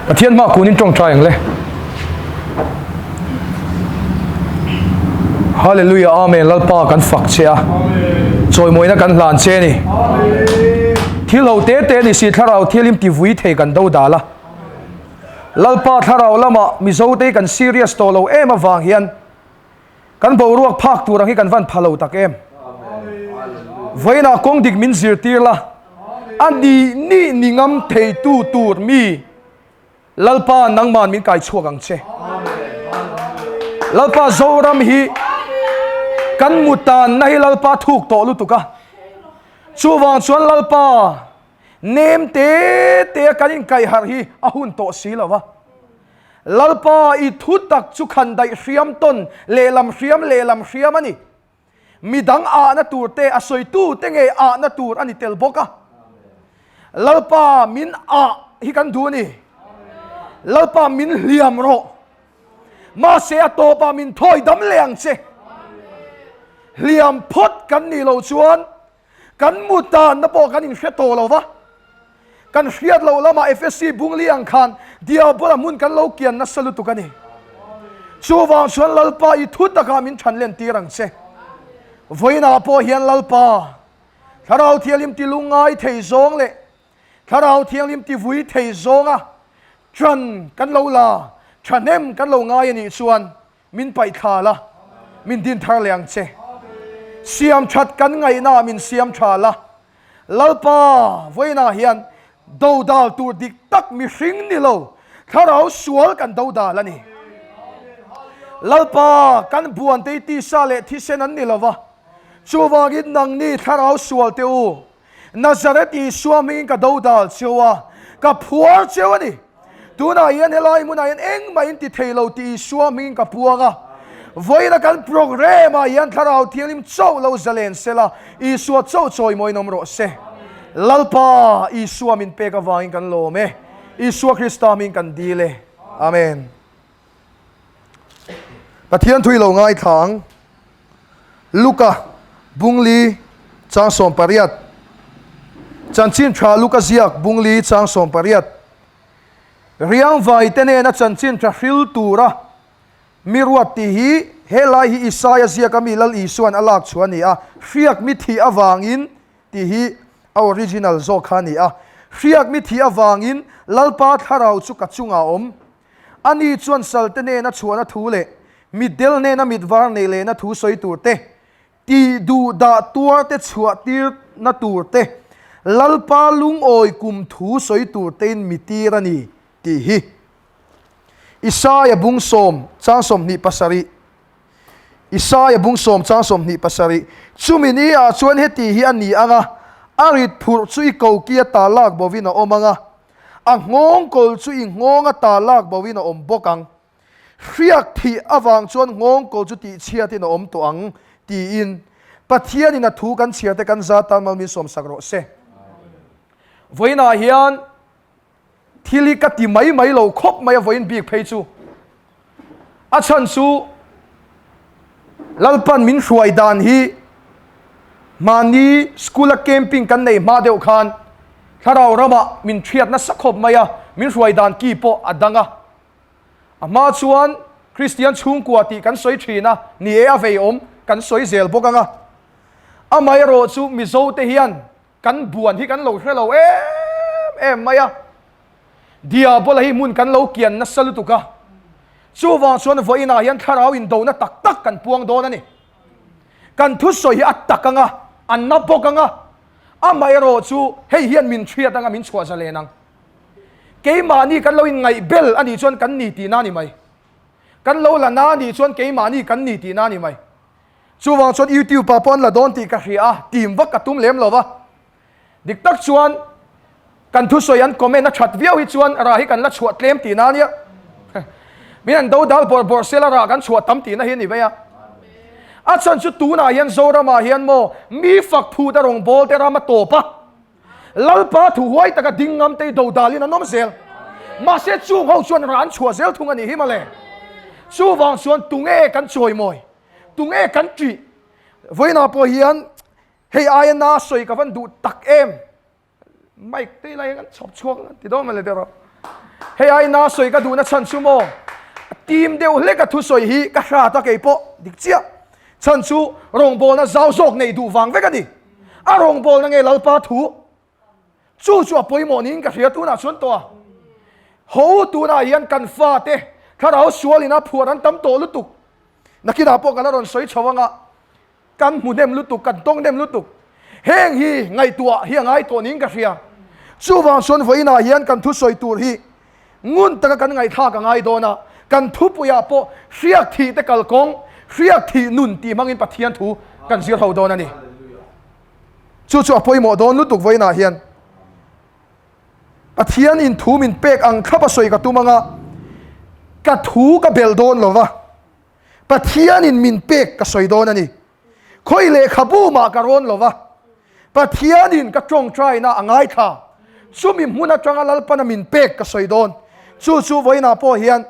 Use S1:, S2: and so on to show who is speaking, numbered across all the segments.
S1: Pathian hma kunin tawngtai ang le. Hallelujah Amen Lalpa kan fak che a. Chawimawina kan hlan che ni. Thil ho te te ni si thlarau thialim ti vui thei kan do dal a. Lalpa thlarau lama Mizo te kan serious tawh lo em avang hian Kan boruak phak tur ang hi kan van pha lo tak em? Vawiinah kawng dik min zirtir la, a nih nih ni ngam theitu tur mi Lalpa nangman min kai chhuak ang che. Lalpa Zoram hi kan mutan na hi Lalpa thuk tawh lutuk a. Chuvang chuan Lalpa nem te te a kan inkaihharh hi a hun tawh si lo va. Lalpa, i thu tak chu khan daih hriam tawn, lehlam hriam lehlam hriam a ni. Midang ahna tur te, a sawitu te ngei ahna tur a ni tel bawk a. Lalpa, min ah hi kan duh a ni. Lalpa, min hliam rawh. Mahse a tawpah min thawi dam leh ang che. Hliam phawt kan nih loh chuan Kan mu tanna pawh kan inhre tawh lo va, kan hriat loh lamah Efesi bungli ang khan Diabola hmun kan lo kian nasa lutuk a ni. Chuvang chuan Lalpa i thu takah min than len tir ang che. Vawiinah pawh hian Lalpa, Thlarau Thianghlim ti lungngai thei zawng leh Thlarau Thianghlim ti vui thei zawnga ṭan kan lo la, ṭhahnem kan lo ngai a nih chuan Min paih thla la, min din thar leh ang che. Siam that kan ngaihnaah min siam tha la. Lalpa, vawiinah hian dodal tur dik tak mihring ni lo, thlarau sual kan dodal a ni. Lalpa, kan buantei tisa leh thisen an ni lo va, chuvangin nangni thlarau sual te u, Nazareth Isua hmingin ka dodal cheu a, ka phuar cheu a ni. Tunah hian helai hmunah hian engmah in ti thei lo tih Isua hmingin ka puang a. Vawiina kan programme ah hian Thlarau Thianghlim chauh lo zalen sela, Isua chauh chawimawiin awm rawh se. Lalpa Isua min pek avangin kan lawm e. Isua Krista hmingin kan dil e. Amen. Pathian thui lo ngaithla ang. Luka, Bungli, chang 18. Chanchin tha Luka ziak Bungli chang 18. Riangvai te nena chanchin tha hril tura mi ruat tih hi helai hi Isaia ziaka mi Lal Isuan a lak chhuah a ni a, hriak mi thih avangin tih hi a original zawk kha a ni a. Hriak mi thih avangin Lalpa thlarau chu ka chungah a awm. Ani chuan salte nena chhuahna thu leh mitdel nena mit var nei lehna thu sawi tur te, tih duh dah tuar te chhuah tirna tur te, Lalpa lungawi kum thu sawi tur tein mi tir a ni tih hi. Isaia bung sawm chang 27 Isaia bung sawm chang 27 Chumi ni ah chuan heti hi a ni ang a, a rit phurh chu i koki ata lak bovin a awm ang a, A nghawng kawl chu i nghawng ata lak bo in a awm bawk ang. Hriak thih avang chuan nghawng kawl chu tihchhiat in a awm tawh ang, tiin Pathian in a thu kan chhiar te kan za tan mal min sawm sak rawh se. Vawiinah hian thil hi ka ti mai mai lo khawp mai a vawiin bik phei chu. A chhan chu Lalpan min hruai dan hi mahni school a camping kan nei hma deuh khan thlarau ramah min thiat nasa khawp mai a, min hruai dan ki pawh a dang a. A hma chuan Kristian chhungkua tih kan sawi thin a, ni e a vei awm kan sawi zel bawk ang a. Amaherawh chu Mizo te hian kan buan hi kan lo hre lo em em mai a. Diabola hi hmun kan lo kian nasa lutuk a, chuvang chuan vawiinah hian thlarau indona tak tak kan puang dawn a ni. Kan thusawi hi a tak ang a, a na bawk ang a, amaherawh chu hei hian min hriat ang a, min chhuah zalen ang. Keimahni kan lo inngaihbel a nih chuan kan ni tihna a ni mai. Kan lo la na a nih chuan keimahni kan ni tihna a ni mai. Chuvang chuan YouTube ah pawh an la dawn tih ka hria a, tim vak ka tum lem lo va. Dik tak chuan kan thusawi an comment a that viau hi chuan rah hi kan la chhuah tlem tihna a nia. Min an do dal bawrh bawrh sela rah kan chhuah tam tihna hi a ni mai a. A chhan chu tunah hian Zoramah hian maw mi fak phut a rawngbâwl te ram a tawp a. Lalpa thu huai taka ding ngam te do dalin an awm zel. Mahse chung ho chuan rah an chhuah zel thung a nih hi mawle. Chuvang chuan tunge kan chawimawi, tunge kan ṭih. Vawiinah pawh hian Hei aia na sawi ka van duh tak em? Mic te lai kan chhawp chhuak ti dawn mawle tiraw. Hei ai na sawi ka duhna chhan chu maw? Tim deuh hlek a thusawi hi ka hrat a kei pawh dik chiah. Chhan chu rawngbawlna zau zawk neih duh vang vek a ni. A rawngbawlna nge Lalpa thu? Chu chu a pawimawh niin ka hria tunah chuan tawh a. Ho tunah hian kan fate thlarau sualin a phuar an tam tawh lutuk. Nakinah pawh ka la rawn sawi chho anga kan hmu hnem lutuk, kan tawng hnem lutuk. Heng hi ngaihtuah hi a ngai tawh niin ka hria. Chuvang chuan vawiinah hian kan thusawi tur hi ngun taka kan ngaihthlak a ngai dawn a, kan thupuiah pawh hriak thih te kalkawng, hriak thih nun tih hmangin Pathian thu kan zir ho dawn a ni. Chu chu a pawimawh dawn lutuk vawiinah hian. Pathian in thu min pek ang thlap a sawi ka tum anga ka thu ka bel dawn lo va, Pathian in min pek ka sawi dawn a ni. Khawi lehkhabu mah ka rawn lo va, Pathian in ka tawngtaina a ngaithla. Chumi hmun atanga Lalpana min pek ka sawi dawn. Chu chu vawiinah pawh hian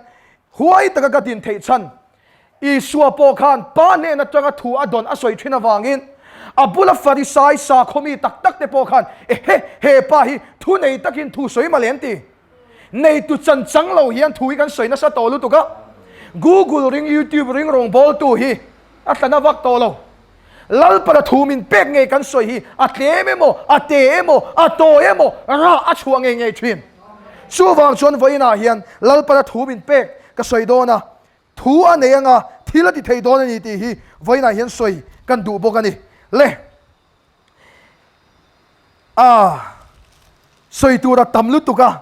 S1: huai taka ka din theih chhan Isua pawh khan Pa hnen atanga thu a dawn a sawi thin avangin a bula Farisai sakhaw mi tak tak te pawh khan, Ehe, he pa hi thu nei takin thu sawi mah le an ti. Neitu chan chang lo hian thu hi kan sawi nasa tawh lutuk a, Google ring, YouTube ring rawngbawltu hi a tla na vak tawh lo. Lalpana thu min pek ngei kan sawi hi a tlem emaw, a te emaw, a tawi emaw rah a chhuah ngei ngei thin. Chuvang chuan vawiinah hian Lalpana thu min pek ka sawi dawn a, thu a nei anga thil a ti thei dawn a ni tih hi vawiinah hian sawi kan duh bawk a ni. Le a sawi tur a tam lutuk a,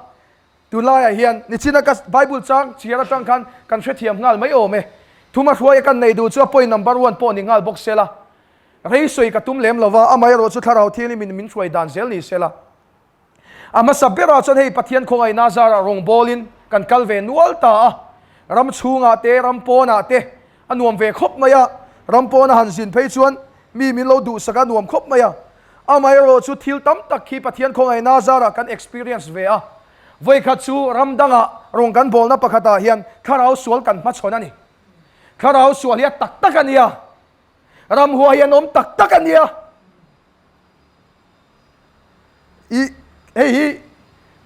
S1: tunlaiah hian nichina ka Bible chang chhiar atang khan kan hrethiam nghal mai awm e. Thuma hruaia kan nei duh chu a point number one pawh ni nghal bawk sela, rei sawi ka tum lem lova, amaherawhchu chu thlarau thianghlim in min hruai dan zel ni sela. A hmasa berah chuan hei Pathian khawngaihna zarah rawngbawlin kan kal ve nual ta a, ram chhungah te, ram pawnah te a nuam ve khawp mai a, ram pawna han zin phei chuan mi min lo duhsak a nuam khawp mai a. Amaherawh chu thil tam tak khi Pathian khawngaihna zarah kan experience ve a, vawikhat chu ram dangah rawng kan bawlna pakhatah hian thlarau sual kan hmachhawn a ni. Thlarau sual hi a tak tak a nia, ramhuai hi an awm tak tak a nia. I hei hi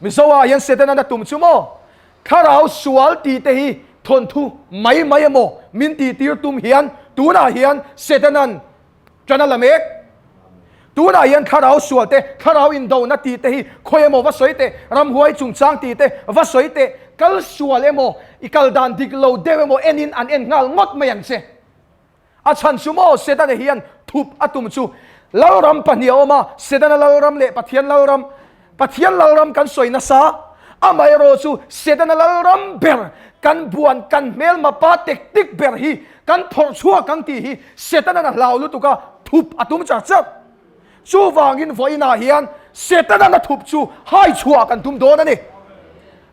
S1: Mizo ah hian Setana na tum chu maw? Thlarau sual tih te hi thawnthu mai mai emaw min tih tir tum hian tunah hian Setanan tan a la mek. Tunah hian thlarau sual te, thlarau indona tih te hi khawi emaw va sawi teh, ramhuai chungchang tih te va sawi teh, kal sual emaw i kal dan dik lo deuh emaw enin an en nghal ngawt mai ang che. A chhan chu maw Setana hian thup a tum chu Lalram pahnih a awm a, Setana Lalram leh Pathian Lalram. Pathian Lalram kan sawi nasa, amaherawh chu Setana Lalram ber kan buan kan hmelma pa tactic ber hi kan phawrh chhuak ang tih hi Setana'n a hlau lutuk a, thup a tum char char. Chuvangin vawiinah hian Setana'n a thup chu hai chhuah kan tum dawn a ni.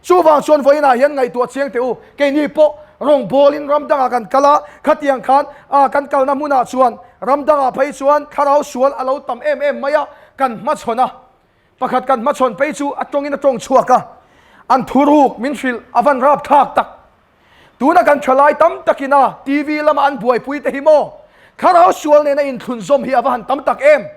S1: Chuvang chuan vawiinah hian ngaihtuah chiang teh u, keini pawh rawngbawlin ram dangah kan kal a, khatiang khan a kan kalna hmunah chuan ram dangah phei chuan thlarau sual a lo tam em em mai a, kan hmachhawn a. Pakhat kan hmachhawn phei chu a tawngin a tawng chhuak a, an thuruk min hrilh a van rapthlak tak. Tuna kan thalai tam takin a TV lama an buaipui te hi maw thlarau sual nena inthlunzawm hi a va han tam tak em!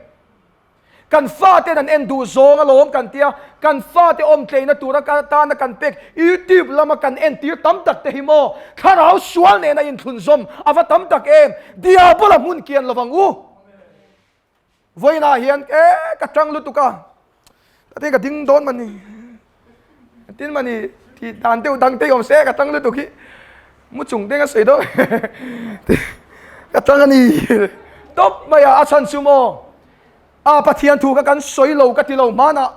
S1: Kan faten an en duh zawng alawm kan tia, kan fate awm tleina tura ka tana kan pek YouTube lama kan entir tam tak te hi maw thlarau sual nena inthlunzawm a va tam tak em! Diabola hmun kian lovang u. Vawiinah hian e ka tang lutuk a, ka tin ka ding dawn mani, ka tin mani tih dan deuh dang te awm se ka tang lutuk hi mu chung te ka sawi dawn ka tang a ni tawp mai a, a chhan chu maw a Pathian thu kha kan sawi lo ka ti lo hmanah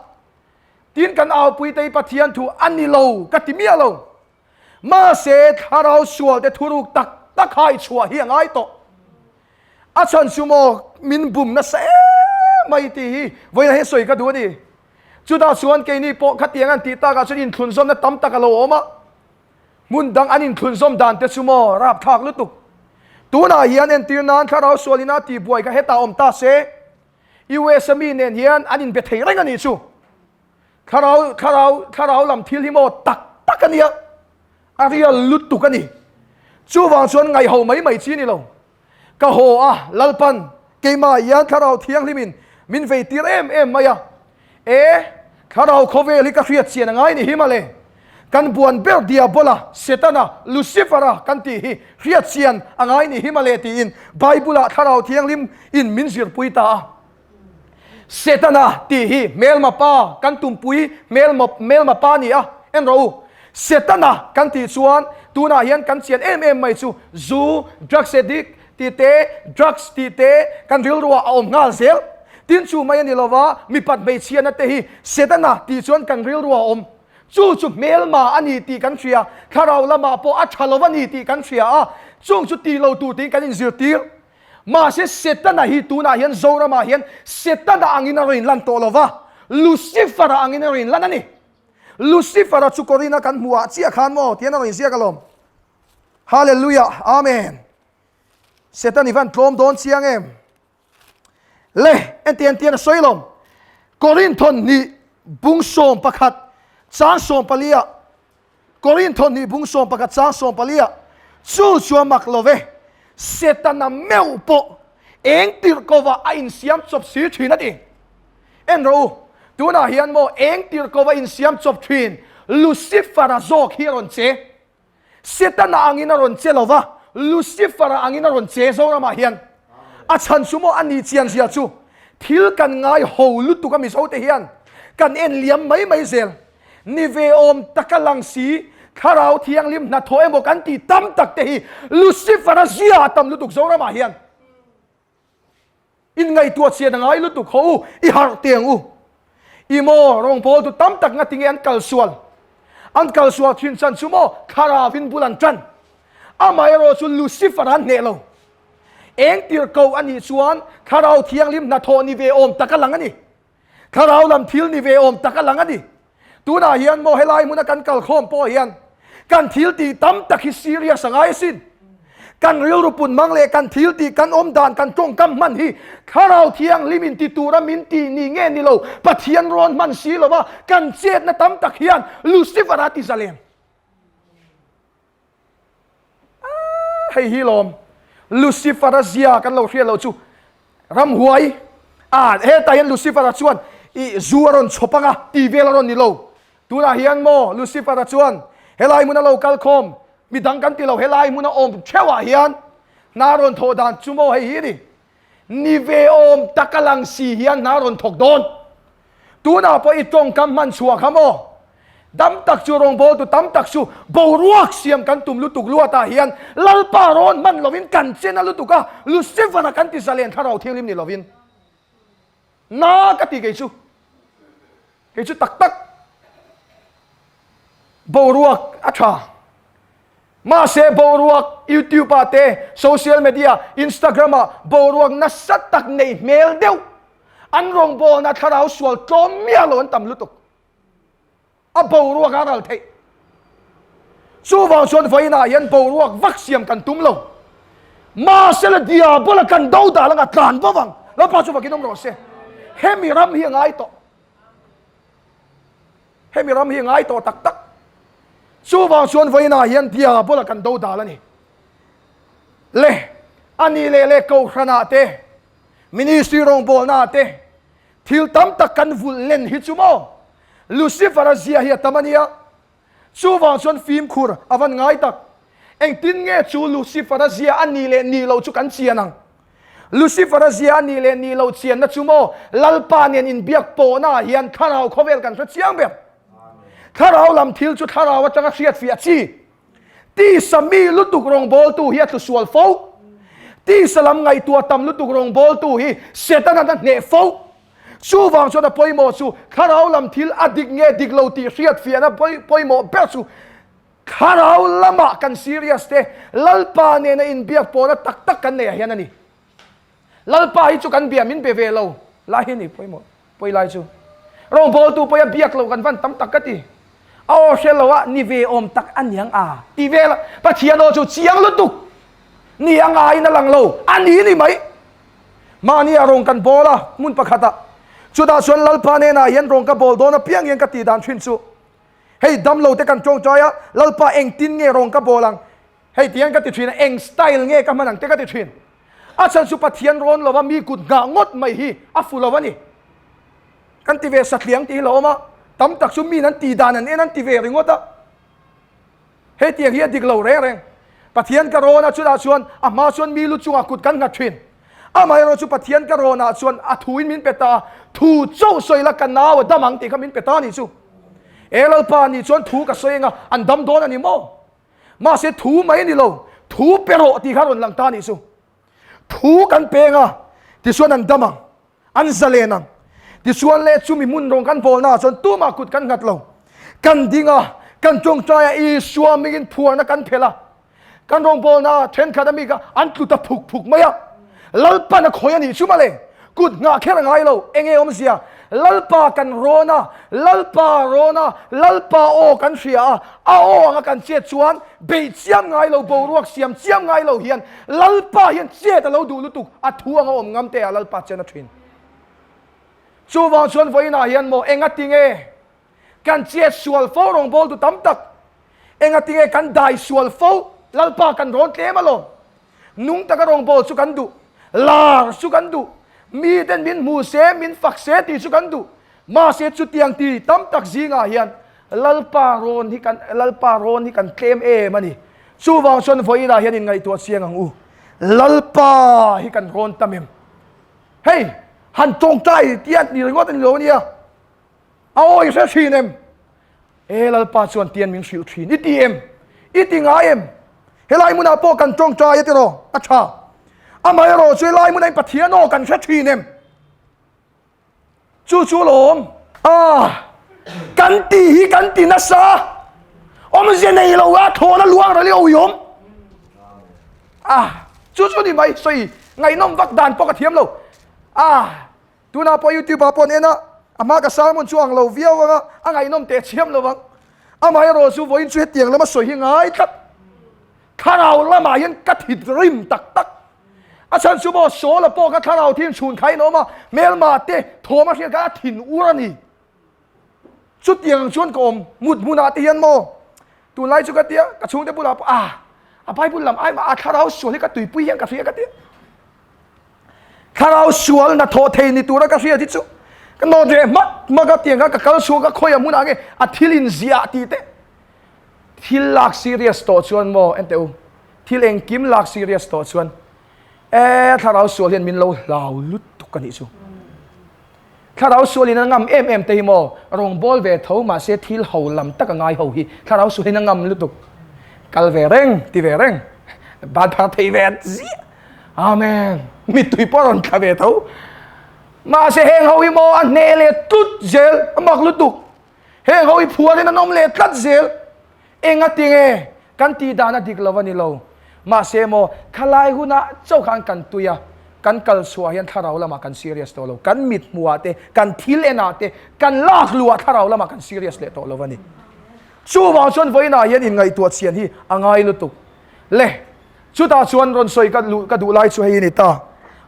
S1: tin kan aupui te hi Pathian thu a ni lo ka ti miah lo. Mahse, thlarau sualte thuruk tak tak hai chhuah hi a ngai tawh. A chhan chu maw min bum nasa em mai tih hi vawiin hi sawi ka duh a ni. Chutah chuan keini pawh khatiang an tih takah chuan inthlunzawmna tam tak a lo awm a. Hmun dang an inthlunzawm dan te chu maw rapthlak lutuk. Tunah hian entir nan thlarau sualin a tihbuai kha hetah awm ta se, US a mi nen hian an inbe thei reng a nih chu. Thlarau, thlarau, thlarau lam thil hi maw tak tak a nia, a real lutuk a ni. Chuvang chuan ngaihho mai mai chi a ni lo. Ka haw a, Lalpan keimah hian thlarau thianghlimin min vei tir em em mai a. E, thlarau khawvel hi ka hriat chian a ngai ni hi mawle. Kan buan ber Diabola, Setana, Lucifera kan tih hi hriatchian a ngai ni hi male tiin Bible-ah Thlarau Thianghlim in min zirpui ta a. Setana tih hi hmelma pa kan tumpui hmelma hmelma pa ni a, en rawh u. Setana kan tih chuan tunah hian kan chian em em mai chu zu, drugs addict tih te, drugs tih te kan rilruah a awm nghal zel. Tin chu mai a ni lova mipat hmeichhiana te hi Setana tih chuan kan rilruah a awm. Chu chu hmelma a ni tih kan hria, thlarau lamah pawh a tha lo a ni tih kan hria a, chung chu tih lo tur tiin kan inzirtir. Mahse Setana hi tunah hian Zoramah hian Setana angin a rawn inlan tawh lo va, Lucifer-a angin a rawn inlan a ni. Lucifer-a chu Korin-a kan hmuhah chiah khan maw tihian a rawn inziak alawm. Hallelujah! Amen! Setan i van tlawm dawn chiang em? Le, enti entian a sawi lawm. Korinthon hnih bung 11 chang 14 ah Korinthon hnih bung 11 chang 14 ah chu chu a mak lo ve. Setana meuh pawh eng tirh kovah a insiam chawp si thin a ti. En rawh u, tunah hian maw eng tirh kovah insiam chawp thin Lucifer-a zawk hi a rawn che. Setana angin a rawn che lo va, Lucifer-a angin a rawn che Zoramah hian. A chhan chu maw a ni chian zia chu thil kan ngai ho lutuk a Mizote hian kan en liam mai mai zel. Ni ve awm taka lang si Thlarau Thianghlim hnathawh emaw kan tih tam tak te hi Lucifer-a zia a tam lutuk Zoramah hian. Inngaihtuah chian a ngai lutuk ho u, i harh teh ang u. I maw rawngbawltu tam tak nga tinge an kal sual? An kal sual thin chan chu maw Thlarauin bul an tan. Amaherawh chu Lucifer an hneh lo. Eng tirhkoh a nih chuan Thlarau Thianghlim hnathawh ni ve awm tak a lang a ni. Thlarau lam thil ni ve awm tak a lang a ni. Tunah hian maw helai hmuna kan kal khawm pawh hian kan thil tih tam tak hi serious a ngai asin. Kan rilru pun mang leh kan thil tih kan awm dan kan tawngkam hman hi Thlarau Thianghlim in ti tura min tih ni nge ni lo Pathian rawn hman si lova kan chetna tam tak hian Lucifer a ti zalen. Hei hi lawm Lucifer-a zia kan lo hriat loh chu ramhuai a hetah hian Lucifer-a chuan i zu a rawn chhawp anga ti vel a rawn ni lo tunah hian maw Lucifer-a chuan helai hmuna lo kal khawm midang kan ti lo helai hmuna awm theuhah hian hna rawn thawh dan chu maw hei hi ni Ni ve awm tak a lang si hian hna rawn thawk dawn. Tunah pawh i tawngkam hman chhuah kha maw? Dam tak chu rawngbawltu tam tak chu boruak siam kan tum lutuk luatah hian Lalpa rawn hman lovin kan chen a lutuk a, Lucifer-a kan ti zalen thlarau thianghlim ni lovin. Na ka ti kei chu. Kei chu tak tak boruak a tha. Mahse boruak YouTube ah te, social media, Instagram ah boruak nasa tak nei hmel deuh an rawngbawlna thlarau sual tlawm miah lo an tam lutuk. A boruak a ral theih. Chuvang chuan vawiinah hian boruak vak siam kan tum lo. Mahse la diabola kan do dal anga tlan bo vang. Lalpa chu vakin awm rawh se. Hemi ram hi a ngai tawh. Hemi ram hi a ngai tawh tak tak. Chuvang chuan vawiinah hian diabola kan do dal a ni. Le, a ni leh leh kohhranah te, ministry rawngbawlnaah te, thil tam tak kan vulh len hi chu maw? Lucifer-a zia hi a tam a nia. Chuvang chuan fimkhur a van ngai tak. Engtin nge chu Lucifer-a zia a nih leh nih loh chu kan chian ang? Lucifer-a zia a nih leh nih loh chianna chu maw Lalpa nen inbiak pawhnaah hian thlarau khawvel kan hre chiang ber. Thlarau lam thil chu thlarau atanga hriatfiah chi. Tisa mi lutuk rawngbawltu hi a tlu sual fo. Tisa lam ngaihtuah tam lutuk rawngbawltu hi Setana a hneh fo. Chuvang chuan a pawimawh chu thlarau lam thil a dik nge dik lo tih hriatfiahna pawimawh ber chu thlarau lamah kan serious te Lalpa nena inbiak pawhna tak tak kan neih ah hian a ni. Lalpa hi chu kan bia min be ve lo lai hi a ni pawimawh pawi lai chu. Rawngbawltu pawia biak loh kan van tam tak ka ti. A aw hre lo a ni ve awm tak a niang a ti vel a. Pathian aw chu chiang lutuk ni a ngaiin a lang lo a ni ni mai. Mahni ah rawng kan bawl a hmun pakhat ah. Chutah chuan Lalpa hnenah hian rawng ka bawl dawn apiang hian ka tih dan thin chu hei damlo te kan tawngtai a, Lalpa engtin nge rawng ka bawl ang? Hei tihian ka ti thin a, eng style nge ka hman ang te ka ti thin. A chhan chu Pathian rawn lova mi kut nghah ngawt mai hi a fu lo a ni. Kan ti ve satliang tih hi lo awm a, tam tak chu min an tih dan an en an ti ve ringawt a. Hetiang hi a dik lo reng reng. Pathian ka rawn a, chutah chuan a hma chuan mi lu chungah kut kan nghat thin. Amaherawh chu Pathian ka rawnah chuan a thuin min pe ta a, thu chauh sawi la ka nau a dam ang tih kha min pe ta a nih chu. E Lalpa nih chuan thu ka sawi anga an dam dawn a ni maw? Mahse thu mai a ni lo, thu pe rawh tih kha rawn lang ta a nih chu. Thu kan peng a, tichuan an dam ang. An zalen ang. Tichuan leh chumi hmun rawng kan bawlnaah chuan tumah kut kan nghat lo. Kan ding a, kan tawngtai a, Isua mingin phuarna kan phelh a. Kan rawngbawlnaah thenkhat a mi kha an tlu ta phuk phuk mai a. Lalpan a khawi a nih chu male. Kut nghah kher a ngai lo. Enge awmzia? Lalpa kan rawn a, Lalpa rawn a, Lalpa aw kan hria a, a aw anga kan chet chuan beih chiam ngai lo, boruak siam chiam ngai lo hian Lalpa hian chet a lo duh lutuk, a thu anga awm ngam te ah Lalpa chen a thin. Chuvang chuan vawiinah hian maw engati nge kan chet sual fo rawngbawltu tam tak, engati nge kan dai sual fo, Lalpa kan rawn tlem alawm. Nung taka rawngbâwl chu kan duh, lâr chu kan duh, miten min hmu se, min fak se tih chu kan duh. Mahse chutiang ti tam tak zingah hian Lalpa rawn hi kan Lalpa rawn hi kan tlem em a ni. Chuvang chuan vawiinah hian inngaihtuah chiang ang u. Lalpa hi kan rawn tam em? Hei, han tawngtai tia ni ringawt a ni lo a nia. A aw i hre thin em? E Lalpa chuan tian min hrilh thin. I ti em? I ti ngai em? Helai hmunah pawh kan tawngtai a tiraw? A tha. Amaherawh chu helai hmunah in Pathian aw kan hre thin em? Chu chu lawm. Ah, kan ti hi kan ti nasa. Awmzia nei lo a thawn a luang ral i awiawm. Ah, chu chu ni mai sawi ngaihnawm vak dan pawh ka thiam lo. Ah, Tunah pawh YouTube ah pawh an en a, a hma ka sermon chu ang lo viau ang a, a ngaihnawm teh chhiam lo ang. Amaherawh chu vawiin chu hetiang lama sawi hi ngai tlat. Thlarau lamah hian ka thit rim tak tak. A chhan chu maw Saul-a pawh kha thlarau thin chhun kha in awm a, hmelma te thawm a hriat khan a thin ur a ni. Chutiang ang chuan ka awm mut hmunah te hian maw tunlai chu ka tia ka chhungte bulah pawh ah a Bible lam ai mah a thlarau sual hi ka tuipui hian ka hria ka tia. Thlarau sual hna thawh thei ni tura ka hriat hi chu ka nawt reh hmak hmak a tiang kha ka kal chhuak a khawi a hmunah nge a thil in ziah tih te thil lak serious tawh chuan maw enteh u thil engkim lak serious tawh chuan e thlarau sual hian min lo hlau lutuk a nih chu. Thlarau sualin a ngam em em te hi maw? Rawngbâwl ve tho mahse thil ho lam tak a ngai ho hi thlarau sualin a ngam lutuk. Kal ve reng, ti ve reng, ban phar thei ve ziah. Amen. Mittui pawh a rawn tla ve tho. Mahse heng ho hi maw a hneh leh tlut zel, a mak lutuk. Heng ho hi phuarin an awm leh tlat zel. Engati nge kan tih dan a dik lo a ni lo. Mahse maw, khalai hunah chauh khan kan tui a, kan kal chhuah hian thlarau lamah kan serious tawh lo. Kan mit hmuhah te, kan thil enah te, kan lak luhah thlarau lamah kan serious leh tawh lo a ni. Chuvang chuan vawiinah hian inngaihtuah chhian hi a ngai lutuk. Le, chutah chuan rawn sawi ka luh ka duh lai chu hei a ni ta.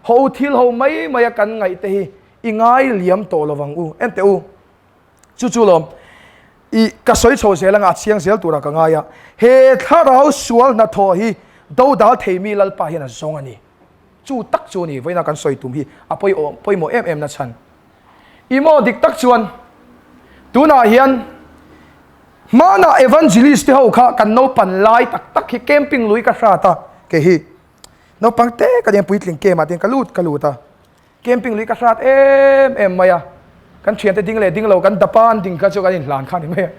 S1: Ho thil ho mai maia kan ngaih te hi i ngai liam tawh lo vang u. Enteh u. Chu chu lawm, i ka sawi chho zel anga a chiang zel turah ka ngai a, he thlarau sual hnathawh hi dodal thei mi Lalpa hian a zawng a ni. Chu tak chu a ni, vawiina kan sawi tum hi a pawimawh em em na chhan. I maw dik tak chuan tunah hian hmanah evangelist te ho kha kan naupan lai tak tak hi camping lui ka hrat a, kei hi naupang te ka nia puitling camp ah te hian ka lut ka lut a. Camping lui ka hrat em em mai a, kan thiante ding leh ding lo kan dapa an ding kha chu kan inhlan kha ni mai a,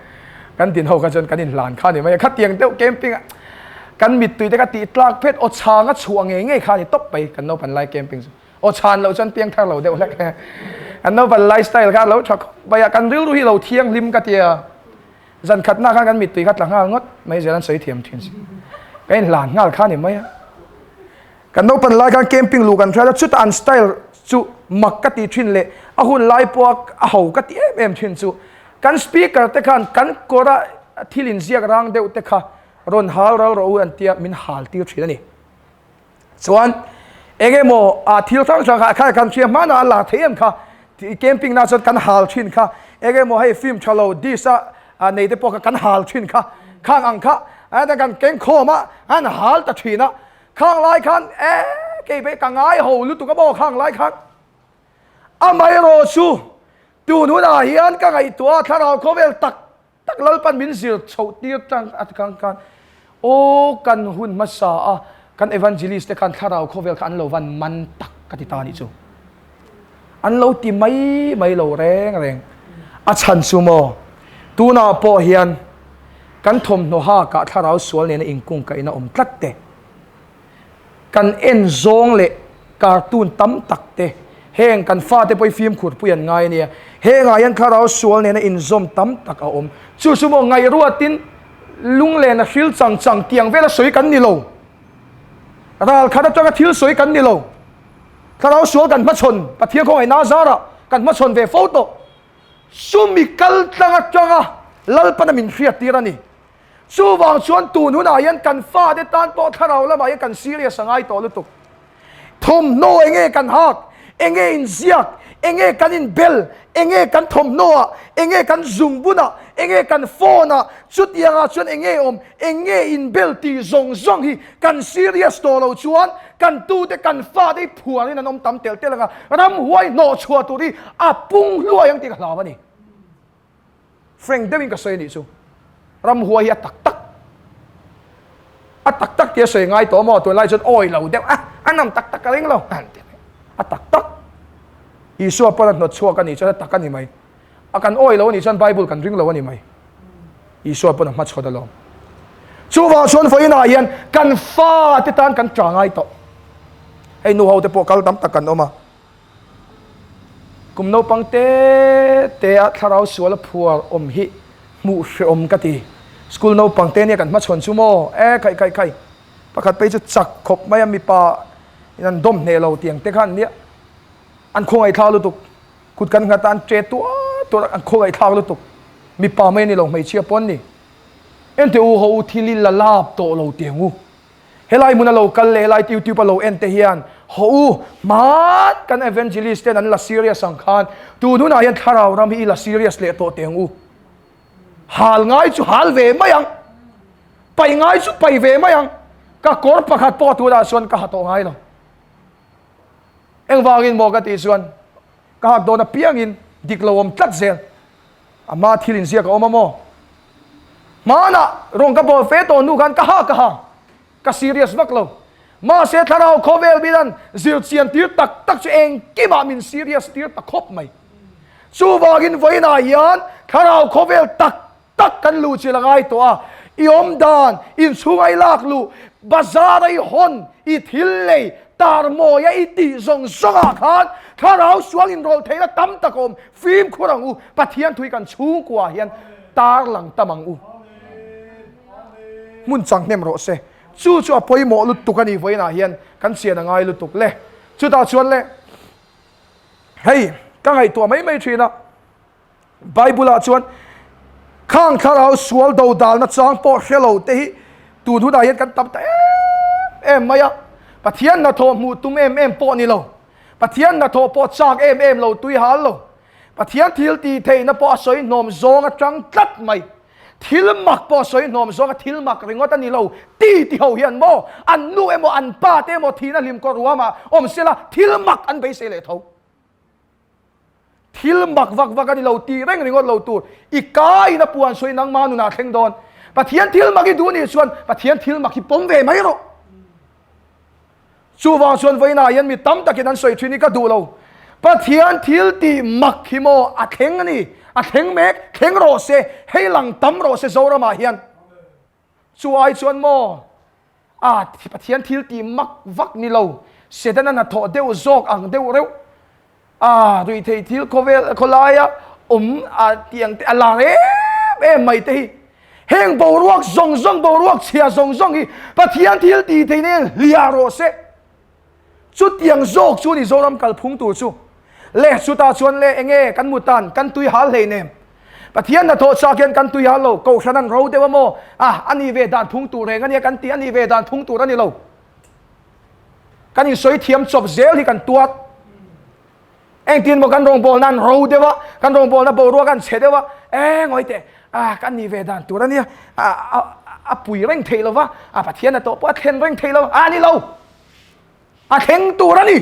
S1: kan din ho kha chuan kan inhlan kha ni mai a, khatiang deuh camping a kan mittui te kha tih tlak phet aw chhang a chhuah ngei ngei kha ni tawp mai kan naupan lai camping chu, aw chhan loh chuan piang thar lo deuh hlek kan naupan lai style kha a lo tha khawp mai a, kan rilru hi lo thianghlim ka tia, zan khatna khan kan mittui kha tla nghal ngawt mai zel an sawi thiam thin si, kan inhlan nghal kha ni mai a. Kan naupan lai khan camping luh kan hriat a, chutah an style chu mak ka ti thin leh a hun lai pawha a ho ka ti em em thin chu kan speaker te khan kan kawra thil inziak rang deuh te kha rawn hal ral rawh u an tia min hal tir thin a ni. Chuan eng emaw ah thil hrang hrang kha kha kan hria hmanah a la thei em kha camping na chuan kan hal thin kha eng emaw hei film tha lo dish a nei te pawh kha kan hal thin kha khang ang kha kan keng khawm a an hal ta thin a Khang lai khan e kei pawh ka ngai ho lutuk a maw khang lai khan. Amaherawh chu tun hunah hian ka ngaihtuah a thlarau khawvel tak tak Lalpan min zir chhoh tir tang a ti khang khan. Aw kan hun hmasa a kan evangelist te khan thlarau khawvel kha an lo van man tak ka ti ta nih chu. An lo ti mai mai lo reng reng. A chhan chu maw tunah pawh hian kan thawmhnaw hakah thlarau sual nena inkungkaihna awm tlat te. Kan en zawng leh cartoon tam tak te heng kan fate pawh hi fimkhur pui an ngai a nia. Hengah hian thlarau sual nena inzawm tam tak a awm. Chu chu maw ngaihruatin lunglen a hril chang chang tiang vela sawi kan ni lo. Ral khat atanga thil sawi kan ni lo. Thlarau sual kan hmachhawn Pathian khawngaihna zarah kan hmachhawn ve fo tawh. Chumi kal tlang atanga Lalpana min hriattir a ni. Chuvang chuan tun hunah hian kan fate tan pawh thlarau lamah hian kan serious a ngai tawh lutuk. Thawmhnaw enge kan hak, enge inziak, enge kan inbel, enge kan thawmhnawah, enge kan zungbunah, enge kan phone-ah, chutiangah chuan enge awm, enge inbel tih zawng zawng hi kan serious tawh lo chuan kan tute kan fate hi phuarin an awm tam telh telh ang a, ramhuai hnawhchhuah tur hi a pung hluai ang tih ka hlau a ni. Frank deuhin ka sawi a nih chu. Ramhuai hi a tak tak. A tak tak tia sawi ngai tawh maw? Tunlai chuan awi lo deuh a, a nam tak tak ka ring lo. A tak tak. Isua pawn a hnawt chhuak a nih chuan a tak a ni mai. A kan awi lo a nih chuan Bible kan ring lo a ni mai. Isua pawn a hmachhawn alawm. Chuvang chuan vawiinah hian kan fate tan kan tha ngai tawh. Hei nu ho te pawh kal tam tak kan awm a. Kum naupang te te a thlarau sual a phuar awm hi hmuh hreawm ka ti. School naupang te nia kan hmachhawn chu maw? E khai khai khai. Pakhat phei chu chak khawp mai a mipa in an dawm hneh lo tiang te khan nia an khawngaihthlak lutuk. Kut kan nghat a an che tuar tuar a an khawngaihthlak lutuk. Mipa mai a ni lo hmeichhia pawh an ni. Ente u ho u thil i la lap tawh lo tiang u. Helai hmun a lo kal leh helai YouTube a lo en te hian haw u hmaan kan evangelist ten an la serious ang khan tun hunah hian thlarau ram hi i la serious leh tawh teh ang u. Hal ngai chu hal ve mai ang, pai ngai chu pai ve mai ang, ka kawr pakhat pawh tunah chuan ka ha tawh ngai lo. Engvangin maw ka tih chuan ka hak dawn apiangin dik lo awm tlat zel. Ama thil inziak a awm a maw? Hmanah rawn ka bawl fe tawh hnu khan ka ha ka ha, ka serious vak lo. Mahse thlarau khawvel bilan zir chian tir tak tak chu engkimah min serious tir ta khawp mai. Chuvangin vawiinah hian thlarau khawvel tak tak kan luh chilh a ngai tawh a, i awm dan, inchhunga i lak luh, bazar a i hawn, i thil lei, tar mawia i tih zawng zawngah khan thlarau sual inrawlh theihna tam tak a awm. Fimkhur ang u, Pathian thui kan chhungkua hian tar lang tam ang u. Hmun chang hnem rawh se. Chu chu a pawimawh lutuk a ni vawiinah hian kan chian a ngai lutuk le. Chutah chuan le, hei ka ngaihtuah mai mai thin a, Bible-ah chuan khang thlarau sual dodalna chang pawh hre lo te hi tun hunah hian kan tam ta em em mai a. Pathian hnathawh hmuh tum em em pawh ni lo. Pathian hnathawh pawh chak em em lo, tui hal lo. Pathian thil tih theihna pawh a sawi hnawm zawng atang tlat mai. Thil mak pawh a sawi hnawm zawng a thil mak ringawt a ni lo. Ti ti ho hian maw an nu emaw an pa te emaw thihna hlim kawr ruamah awm sela thil mak an beisei leh tho. Thil mak vak vak a ni lo tih reng ringawt lo tur. I ka in a puan sawi nangma nunah thleng dawn. Pathian thil mak i duh nih chuan Pathian thil mak hi pawm ve mai rawh. Chuvang chuan vawiinah hian mi tam takin an sawi thin hi ka duh lo. Pathian thil tih mak hi maw a thleng a ni, a thleng mek, thleng rawh se, hei lang tam rawh se Zoramah hian. Chu ai chuan maw a Pathian thil tih mak vak ni lo, Setana hnathawh deuh zawk ang deuh reuh a ruihtheih thil khawvel khawlaia awm a tih ang te a lar em em mai te hi heng boruak zawng zawng boruak chhia zawng zawng hi Pathian thil tih theih nen hliah rawh se chutiang zawk chu ni Zoram kalphung tur chu le chutah chuan le enge kan mu tan kan tui hal hlei nem Pathian hnathawh chak hian kan tui hal lo kohhran an ro deuh a maw a ani ve dan phung tur reng ania kan ti ani ve dan phung tur ani lo Kan insawi thiam chawp zel hi kan tuat. Engtin maw kan rawngbawlna an ro deuh a, kan rawngbawlna boruak an chhe deuh a, e ngawi teh, a kan nih ve dan tur a nia, a a pui reng theih lo va, a Pathian a tawh pawh a thlen reng theih lo, a ni lo. A thleng tur a ni.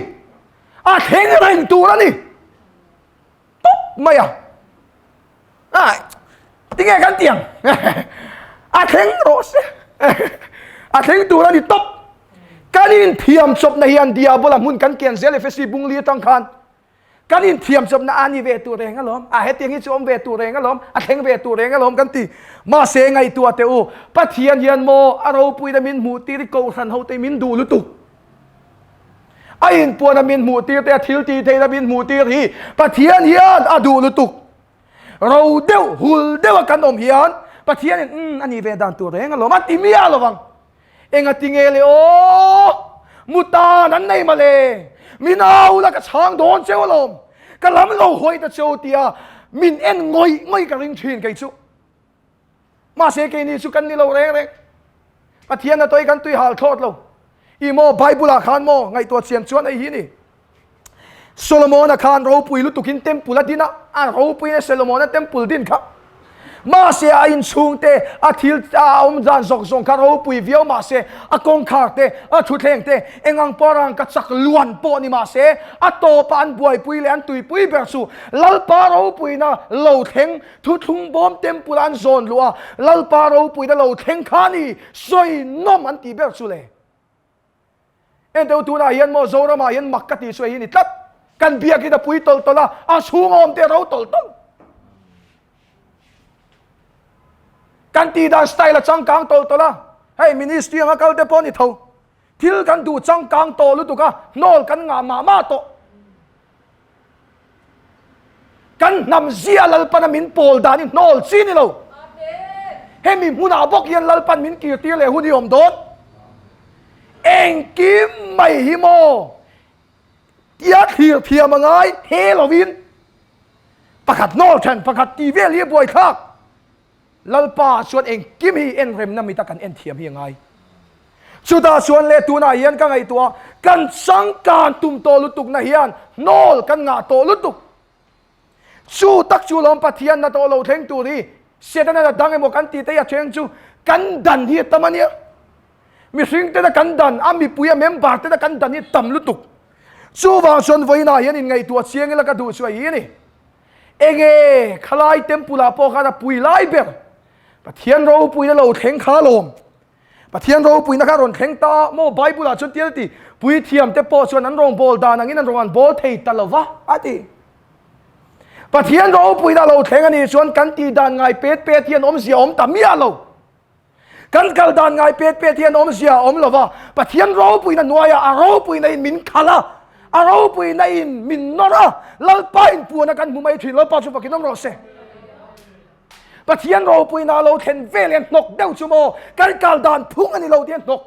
S1: A thleng reng tur a ni. Tawp mai a. A tinge kan tiang. A thleng rawh se. A thleng tur a ni tawp. Kan inthiam chawpna hian Diabola hmun kan kian zel Efesi bungli atang khan. Kan inthiam chawpna a ni ve tur reng alawm, a hetiang hi chu awm ve tur reng alawm, a thleng ve tur reng alawm kan ti. Mahse ngaihtuah teh u, Pathian hian maw a ropuina min hmuh tir i kohhran ho te min duh lutuk. A inpuana min hmuh tir te, a thil tih theihna min hmuh tir hi Pathian hian a duh lutuk. Ro deuh, hul deuha kan awm hian Pathianin umm a nih ve dan tur reng alawm a ti miah lo vang. Engati nge le aw? Mutan an nei male. Min au la ka chhang dawn cheu alawm. Ka lam lo hawi ta cheu tia min en ngawih ngawih ka ring thin kei chu. Mahse keini chu kan ni lo reng reng. Pathian a tawi kan tui hal thlawt lo. I maw Bible ah khan maw ngaihtuah chian chuan ei hi ni. Solomona khan ropui lutukin temple a din a, a ropuina Solomona temple din kha. Mahse a inchhung te, a thil a awm dan zawk zawng kha ropui viau mahse a kawngkhar te, a thutthleng te, engang pawh rangka chak luan pawh ni mahse a tawpa an buaipui leh an tuipui ber chu Lalpa ropuina lo thleng thuthlung bawm temple an zawn luh a, Lalpa ropuina lo thleng kha ni sawi nawm an tih ber chu le. Enteu tunah hian maw Zoramah hian mak ka tih chu hei hi ni tlat. Kan biakin a pui tawlh tawlh a, a chhung a awm te a ro tawlh tawlh. Kan tih dan style a changkang tawlh tawlh a, hei ministry anga kal te pawh ni tho. Thil kan duh changkang tawh lutuk a, hnawl kan ngah mah mah tawh. Kan hnam zia Lalpana min pawl dan hi hnawl chi ni lo. Hemi hmunah bawk hian Lalpan min kir tir leh hun hi awm dawn. Engkim mai hi maw tia thlir thiam a ngai he lovin pakhat hnawl then pakhat tih vel hi a buaithlak. Lalpa chuan engkim hi enremna mita kan en thiam hi a ngai. Chutah chuan leh tunah hian ka ngaihtuah a, kan changkan tum tawh lutukna hian hnawl kan ngah tawh lutuk. Chu tak chu lawm Pathian na tawh lo thleng tur hi Setana la dang emaw kan tih te hi a thleng chu kan dan hi a tam a nia. Mihring tena kan dan, a mipui a member tena kan dan hi a tam lutuk. Chuvang chuan vawiinah hian inngaihtuah chiang ila ka duh chu a hi a ni. Enge khalai temple ah pawh khan a pui lai ber Pathian ropuina lo thleng kha alawm. Pathian ropuina kha rawn thleng ta maw Bible ah chuan tial ti puithiam te pawh chuan an rawngbâwl dan angin an rawn an bâwl thei ta lo va a ti. Pathian ropuina lo thleng a nih chuan kan tih dan ngai pet pet hian awmzia awm ta miah lo. Kan kal dan ngai pet pet hian awmzia a awm lo va, Pathian ropuina hnuaiah a ropuina in min khalh a, a ropuina in min nawr a, Lalpa in puana kan hmu mai thin, Lalpa chu fakin awm rawh se. Pathian ropuina a lo thlen vel hian hnawk deuh chu maw, kan kal dan phung a ni lo ti hian hnawk.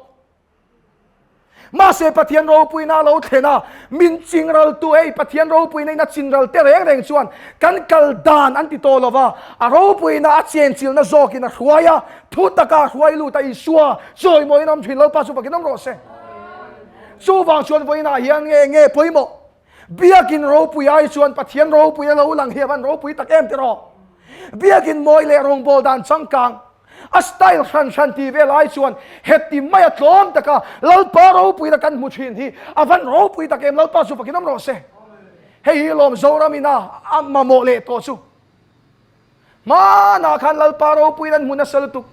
S1: Mahse Pathian ropuina a lo thlen a, min chingraltu hei Pathian ropuina in a chinral te reng reng chuan kan kal dan an ti tawh lo va, a ropuina a chenchilna zawkin a hruai a, thu taka a hruai lut a Isua chawimawiin awm thin Lalpa chu fakin awm rawh se. Chuvang chuan vawiinah hian nge nge pawimawh Biakin ropui ai chuan Pathian ropui a lo lang hi a van ropui tak em tiraw? Biakin mawi leh rawngbâwl dan changkang, a style hran hran tih vel ai chuan heti maia tlawm taka Lalpa ropuina kan hmu thin hi a van ropui tak em? Lalpa chu fakin awm rawh se. Hei hi lawm Zoram ina a mamawh leh tawh chu. Hmanah khan Lalpa ropuina an hmu nasa lutuk.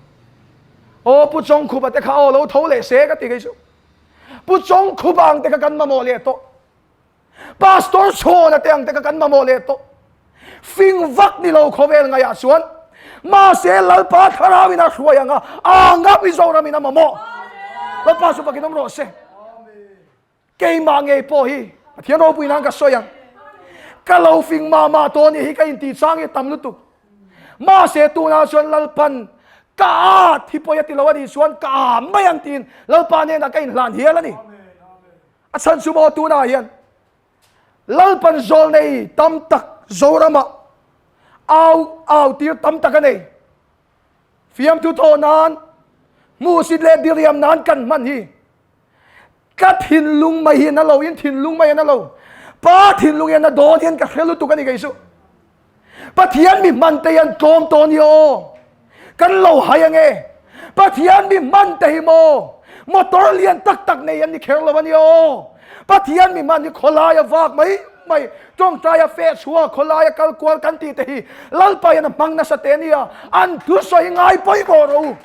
S1: Aw Pu Chawngkhupa te kha aw lo tho leh se ka ti kei chu. Pu Chawngkhupa ang te kha kan mamawh leh tawh. Pastor Chhawna te ang te kha kan mamawh leh tawh. Fing vak ni lo khawvel ngaiah chuan mahse Lalpa thlarauin a hruai anga a nga Mizoram in a mamawh. Lalpa chu fakin awm rawh se. Keimah ngei pawh hi Pathian ropui nan ka sawi ang. Ka lo fing mah mah tawh ni hi ka intih chang hi tam lutuk. Mahse tunah chuan Lalpan ka at hi pawi a ti lo a nih chuan ka a mai ang tiin Lalpa hnenah ka inhlan hial a ni. A chhan chu maw tunah hian Lalpan zawl nei tam tak Zoramah au au tir tam tak a nei. Fiamthu thawh nan, hmuhsit leh diriam nan kan hman hi ka thinlung mai hi na lo in thinlung mai a na lo. Pa thinlung hian na dawn hian ka hre lutuk a ni kei chu. Pathian mi hman te hian tlawm tawh ni aw. Kan lo hai ange. Pathian mi hman te hi maw motor lian tak tak nei an ni kher lo a ni aw. Pathian mi hman hi khawlai a vak mai mai tawngtai a feh chhuak khawlai a kal kual kan tih te hi Lalpa hian a hmang nasa te ania. An thusawi ngai pawimawh rawh u.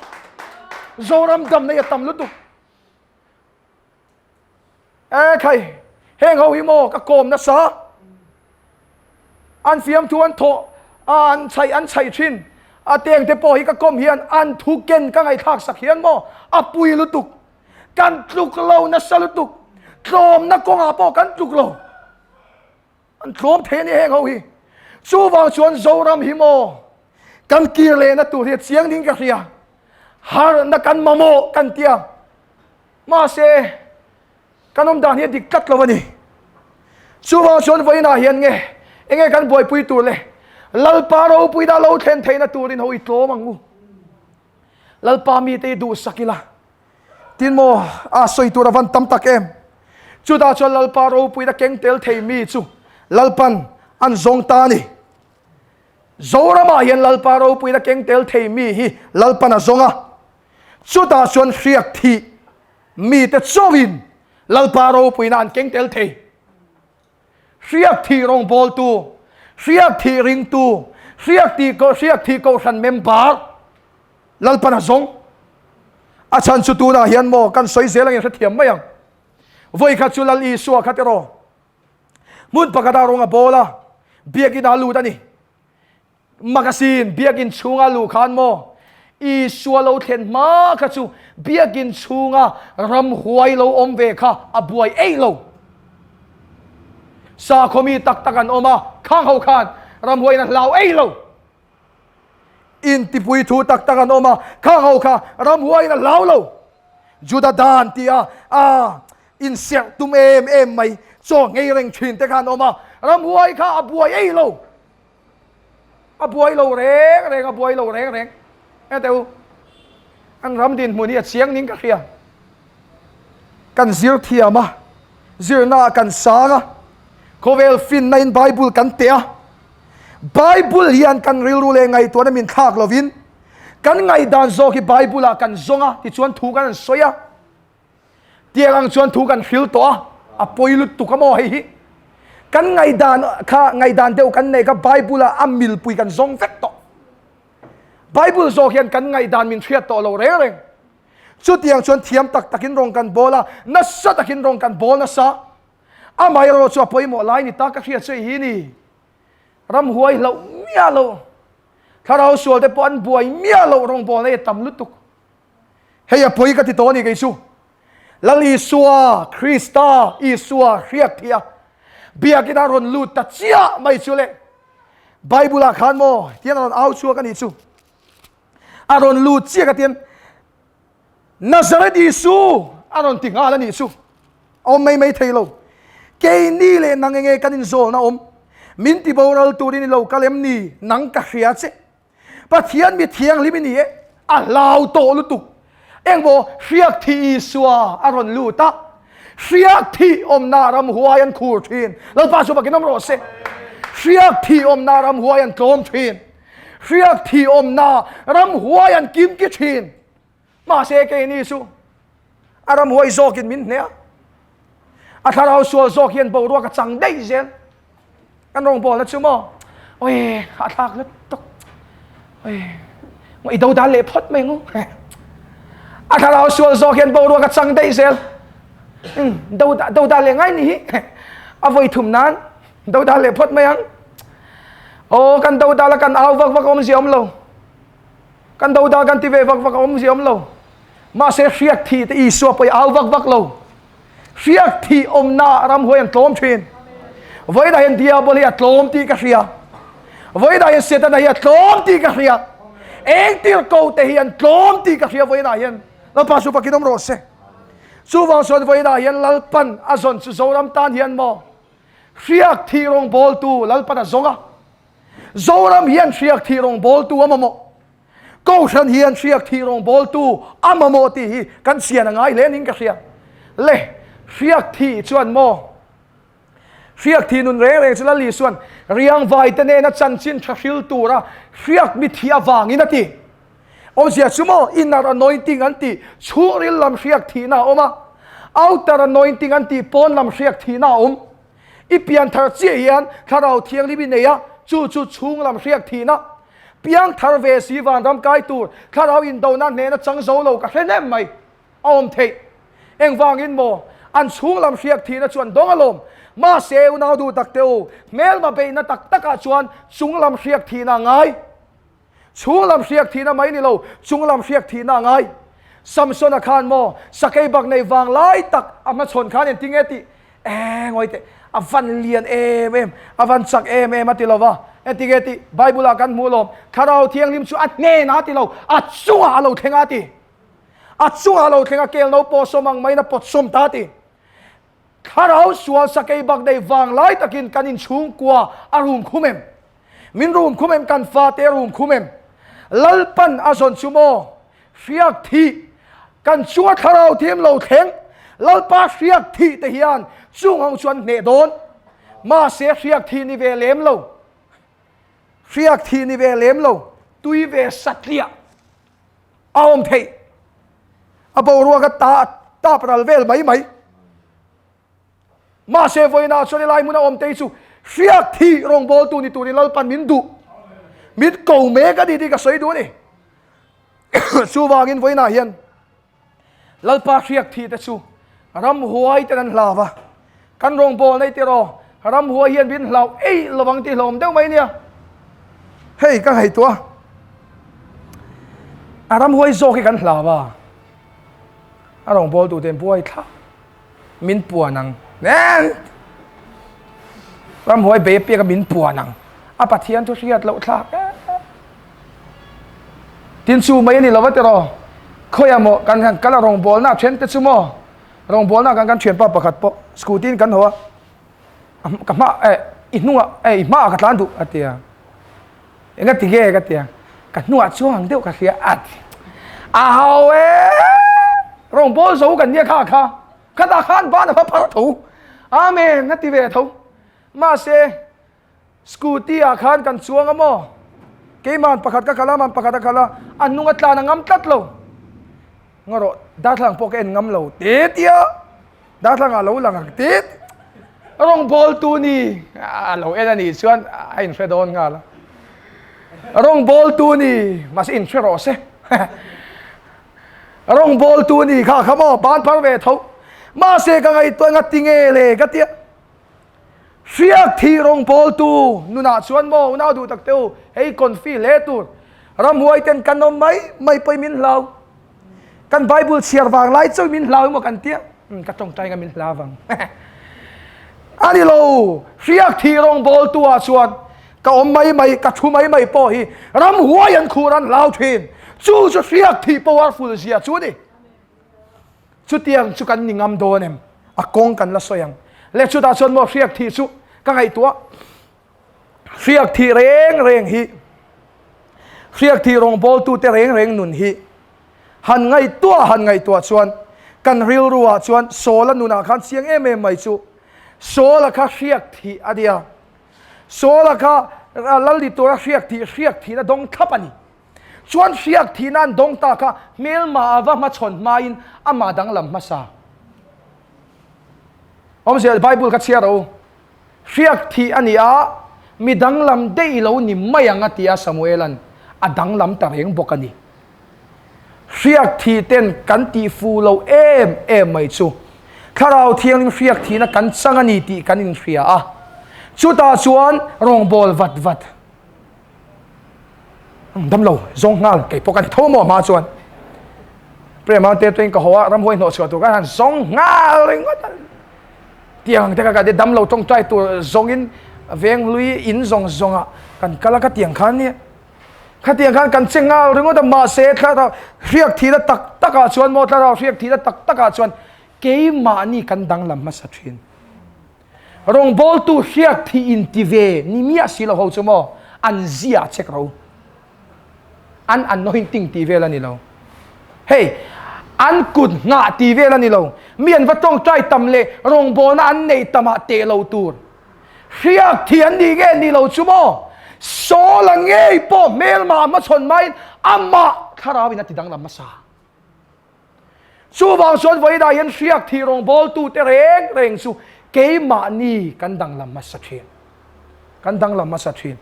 S1: Zoram dam nei a tam lutuk. E khai, heng ho hi maw ka kawm nasa. An fiamthu an thawh a an chhaih an chhaih thin. A teng te pawh hi ka kawm hian an thu ken ka ngaihthlak sak hian maw a pui lutuk. Kan tluk lo nasa lutuk. Tlawmna kawngah pawh kan tluk lo. An tlawm thei a ni heng ho hi. Chuvang chuan Zoram hi maw kan kir lehna tur hi a chiang ding ka hria. Harhna kan mamawh kan tia. Mahse, kan awm dan hi a dik tlat lo a ni. Chuvang chuan vawiinah hian nge enge kan buaipui tur le Lalpa ropuina lo thlen theihna turin ho i tlawm ang u. Lalpa mite i duhsak ila. Tin maw a sawi tur a van tam tak em. Chutah chuan Lalpa ropuina keng tel thei mi chu Lalpan an zawng ta a ni. Zoramah hian Lalpa ropuina keng tel thei mi hi Lalpan a zawng a. Chutah chuan hriak thih mite chauhin Lalpa ropuina an keng tel thei. Hriak thih rawngbawltu, hriak thih ringtu, hriak tih hriak thih kohhran member Lalpan a zawng. A chhan chu tunah hian maw kan sawi zel angin hrethiam mai ang. Vawi khat chu Lal Isua kha tiraw hmun pakhatah rawng a bawl a, biakinn ah a lut a ni. Magazine biakinn chhunga luh khan maw Isua lo thlen hma kha chu biakinn chhunga ramhuai lo awm ve kha a buai eih lo. Sakhaw mi tak tak an awm a, khang ho khan ramhuaiin a hlau eih lo. Intipui thu tak tak an awm a, khang ho kha ramhuaiin a hlau lo. Juda dan tia a inserh tum em em mai chaw nghei reng thin te kha an awm a, ramhuai kha a buai eih lo. A buai lo reng reng, a buai lo reng reng. Eng teh u, an ram dinhmun hi a chiang ning ka hria. Kan zir thiam a, zirna ah kan sang a, khawvel finna in Bible kan teh a. Bible hian kan rilru leh ngaihtuahna min thlak lovin, kan ngaihdan zawk hi Bible ah kan zawng a, tichuan thu kan han sawi a. Tiang ang chuan thu kan hril tawh a, a pawi lutuk a maw hei hi. Kan ngaihdan kha ngaihdan deuh kan nei kha Bible ah a milpui kan zawng vek tawh. Bible zawk hian kan ngaihdan min hriat tawh lo reng reng. Chutiang chuan thiam tak takin rawng kan bawl a, nasa takin rawng kan bawl nasa. Amaherawh chu a pawimawh lai ni ta ka hriat chu hei hi ni. Ramhuai hlauh miah lo, thlarau sual te pawh an buai miah loh rawngbawlna hi a tam lutuk. Hei a pawi ka ti tawh a ni kei chu. Lal Isua, Krista Isua hriak thih a, biakin a rawn lut ta chiah mai chu le. Bible ah khan maw tian a rawn au chhuak a nih chu. A rawn lut chiah ka tian Nazareth Isu a rawn ti nghal a nih chu. A awm mai mai thei lo. Keini leh nang enge kan inzawlna awm? Min ti boral turin i lo kal em ni? Nang ka hria che. Pathian mi thianghlim i ni e, a hlau tawh lutuk. Engmaw hriak thih Isua a rawn lut a, hriak thih awmna ramhuai an khur thin. Lalpa chu bakin awm rawh se. Hriak thih awmna ramhuai an tlawm thin. Hriak thih awmna ramhuai an kimki thin. Mahse keini chu a ramhuai zawkin min hneh a, a thlarau sual zawk hian boruak a chang daih zel. Kan rawngbawlna chu maw oi a thlak lutuk oi i do dan leh phawt mai ngu a thlarau sual zawk hian boruak a chang daih zel. Do do dan leh ngai ni hi a vawi thum nan do dan leh phawt mai ang. Aw kan do dal a kan au vak vak awm zia awm lo. Kan do da kan ti ve vak vak a awm zia awm lo. Mahse hriak thih te Isua pawh i au vak vak lo. Hriak thih awmna ramhuai an tlawm thin. Vawiinah hian diabol hi a tlawm tih ka hria. Vawiinah hian Setana hi a tlawm tih ka hria. Eng tirhko te hi an tlawm tih ka hria vawiinah hian. Lalpa chu fakin awm rawh se. Chuvang chuan vawiinah hian Lalpan a zawn chu Zoram tan hian maw hriak thih rawngbawltu Lalpan a zawng a. Zoram hian hriak thih rawngbawltu a mamawh. Kohhran hian hriak thih rawngbawltu a mamawh tih hi kan chian a ngai hle niin ka hria. Le, hriak thih chuan maw? Hriak thih nun reng reng chu Lal Isuan riangvaite nena chanchin tha hril tura hriak mi thih avangin a ti. Awmzia chu maw inner anointing an tih chhungril lam hriak thihna a awm a, outer anointing an tih pawn lam hriak thihna a awm. I pianthar chiah hian Thlarau Thianghlim i nei a, chu chu chhung lam hriak thihna. Piangthar ve si vanram kai tur Thlarau indona hnehna chang zo lo ka hre nem mai. A awm theih. Engvangin maw? An chhung lam hriak thihna chu an dawng alawm. Mahse, unau duh tak te u, hmelma beihna tak takah chuan chung lam hriak thihna a ngai. Chhung lam hriak thihna mai ni lo, chung lam hriak thihna a ngai. Samsona khan maw sakei bak nei vang lai tak a hmachhawn khan engtin nge tih? Ee ngawi teh, a van lian em em, a van chak em em a ti lo va. Engtin nge tih? Bible ah kan hmuh alawm, Thlarau Thianghlim chu a hnenah a ti lo, a chungah a lo thleng a ti. A chungah a lo thleng a, kel no pawh sawm ang maiin a pawt sawm ta a ti. Thlarau sual sakei bak nei vang lai takin kan inchhungkua a rum khum em? Min rum khum em? Kan fate a rum khum em? Lalpan a zawn chu maw? Hriak thih kan chunga thlarau thiam lo thleng Lalpa hriak thih te hian chung ho chu an hneh dawn. Mahse hriak thih ni ve lem lo. Hriak thih ni ve lem lo. Tui ve satliah a awm theih. A boruak a ta tap ral vel mai mai. Mahse vawiinah chuan helai hmuna awm te hi chu hriak thih rawngbawltu ni turin Lalpan min duh. Min ko mek a ni tih ka sawi duh a ni. Chuvangin vawiinah hian Lalpa hriak thih te chu ramhuai ten an hlau va. Kan rawngbawlna hi tiraw ramhuai hian min hlau eih lovang tih hlawm deuh mai nia. Hei ka ngaihtuah a ramhuai zawk hi kan hlau a. A rawngbawltu ten buai thlak min puan ang nen ramhuai bei apiang a min puan ang a Pathian thu hriat loh thlak tin chu mai ani lova tiraw khawiah maw kan han kal a rawngbawlna a then te chu maw rawngbawlna kan kan thianpa pakhat pawh scooty in kan haw a ka hma eh i hnungah eh i hmaah ka tlan duh a ti a Enga ti nge ka ti a, ka hnuah chuang ang deuh ka hria a ti. A hau e! Rawngbâwl zo kan nia kha kha, khatah khan ban a va phar tho. Amen a ti ve tho. Mahse, scooty ah khan kan chuang a maw? Keiman pakhat ka kal a, man pakhat a kal a, a hnung a tlan a ngam tlat lo. Ngaw rawh, darthlalang pawh ka en ngam lo te tia. Darthlalang ah lo lang ang tit. Rawngbawltu ni a lo en a nih chuan a inhre dawn nghal a. Rawngbawltu ni mahse inhre rawh se. Rawngbawltu ni kha kha maw ban phar ve tho. Mahse ka ngaihtuah nga ti nge le ka tia. Hriak thih rawngbawltu nunah chuan maw unau duh tak te u hei confi hle tur. Ramhuai ten kan awm mai mai pawhin min hlau. Kan Bible chhiar vang lai chauh min hlau emaw kan tia ka tawngtai nga min hlau vang. A ni lo, hriak thih rawngbawltu ah chuan ka awm mai mai, ka thu mai mai pawh hi ramhuai an khur an hlau thin. Chu chu hriak thih powerful zia chu a ni. Chutiang chu kan ni ngam dawn em? A kawng kan la sawi ang. Le chutah chuan maw hriak thih chu ka ngaihtuah. Hriak thih reng reng hi hriak thih rawngbawltute reng reng nun hi han ngaihtuah han ngaihtuah chuan kan rilruah chuan Saula nunah khan chiang em em mai chu Saula kha hriak thih a nia. Saula kha lal ni tura hriak thih hriak thihna dawng thlap a ni. Chuan hriak thihna an dawng ta kha hmelma a va hmachhawn hmain amah danglam hmasa. Awmzia Bible kha chhiar rawh u. Hriak thih a ni a, mi danglam daih lo ni mai ang a ti a Samuela'n a danglam ta reng bawk a ni. Hriak thih ten kan tih fuh lo em em mai chu Thlarau Thianghlim hriak thihna kan chang a ni tih kan inhria a, chutah chuan rawngbâwl vat vat. Dam lo zawng nghal kei pawh ka ni tho maw hma chuan Prema te tuin ka haw a ramhuai hnawh chhuah tur ka han zawng nghal ringawt a tiang te ka ka dam lo tawngtai tur zawngin veng hlui in zawng zawng ah kan kal a ka tiang khan nia khatiang khan kan che nghal ringawt a mahse thlarau hriak thihna tak tak ah chuan maw thlarau hriak thihna tak tak ah chuan keimahni kan danglam hmasa thin. Rawngbawltu hriak thih in ti ve ni miah si lo ho chu maw an zia check ro. An anointing ti vel a ni lo. Hei, an kut nghah ti vel a ni lo. Mi an va tawngtai tam leh rawngbawlna an neih tamah teh lo tur. Hriak thih an nih nge ni lo chu maw Saul-a ngei pawh hmelmah hmachhawn maiin amah thlarau in a ti danglam hmasa. Chuvang chuan vawiinah hian hriak thih rawngbawltute reng reng chu keimahni kan danglam hmasa thin. Kan danglam hmasa thin.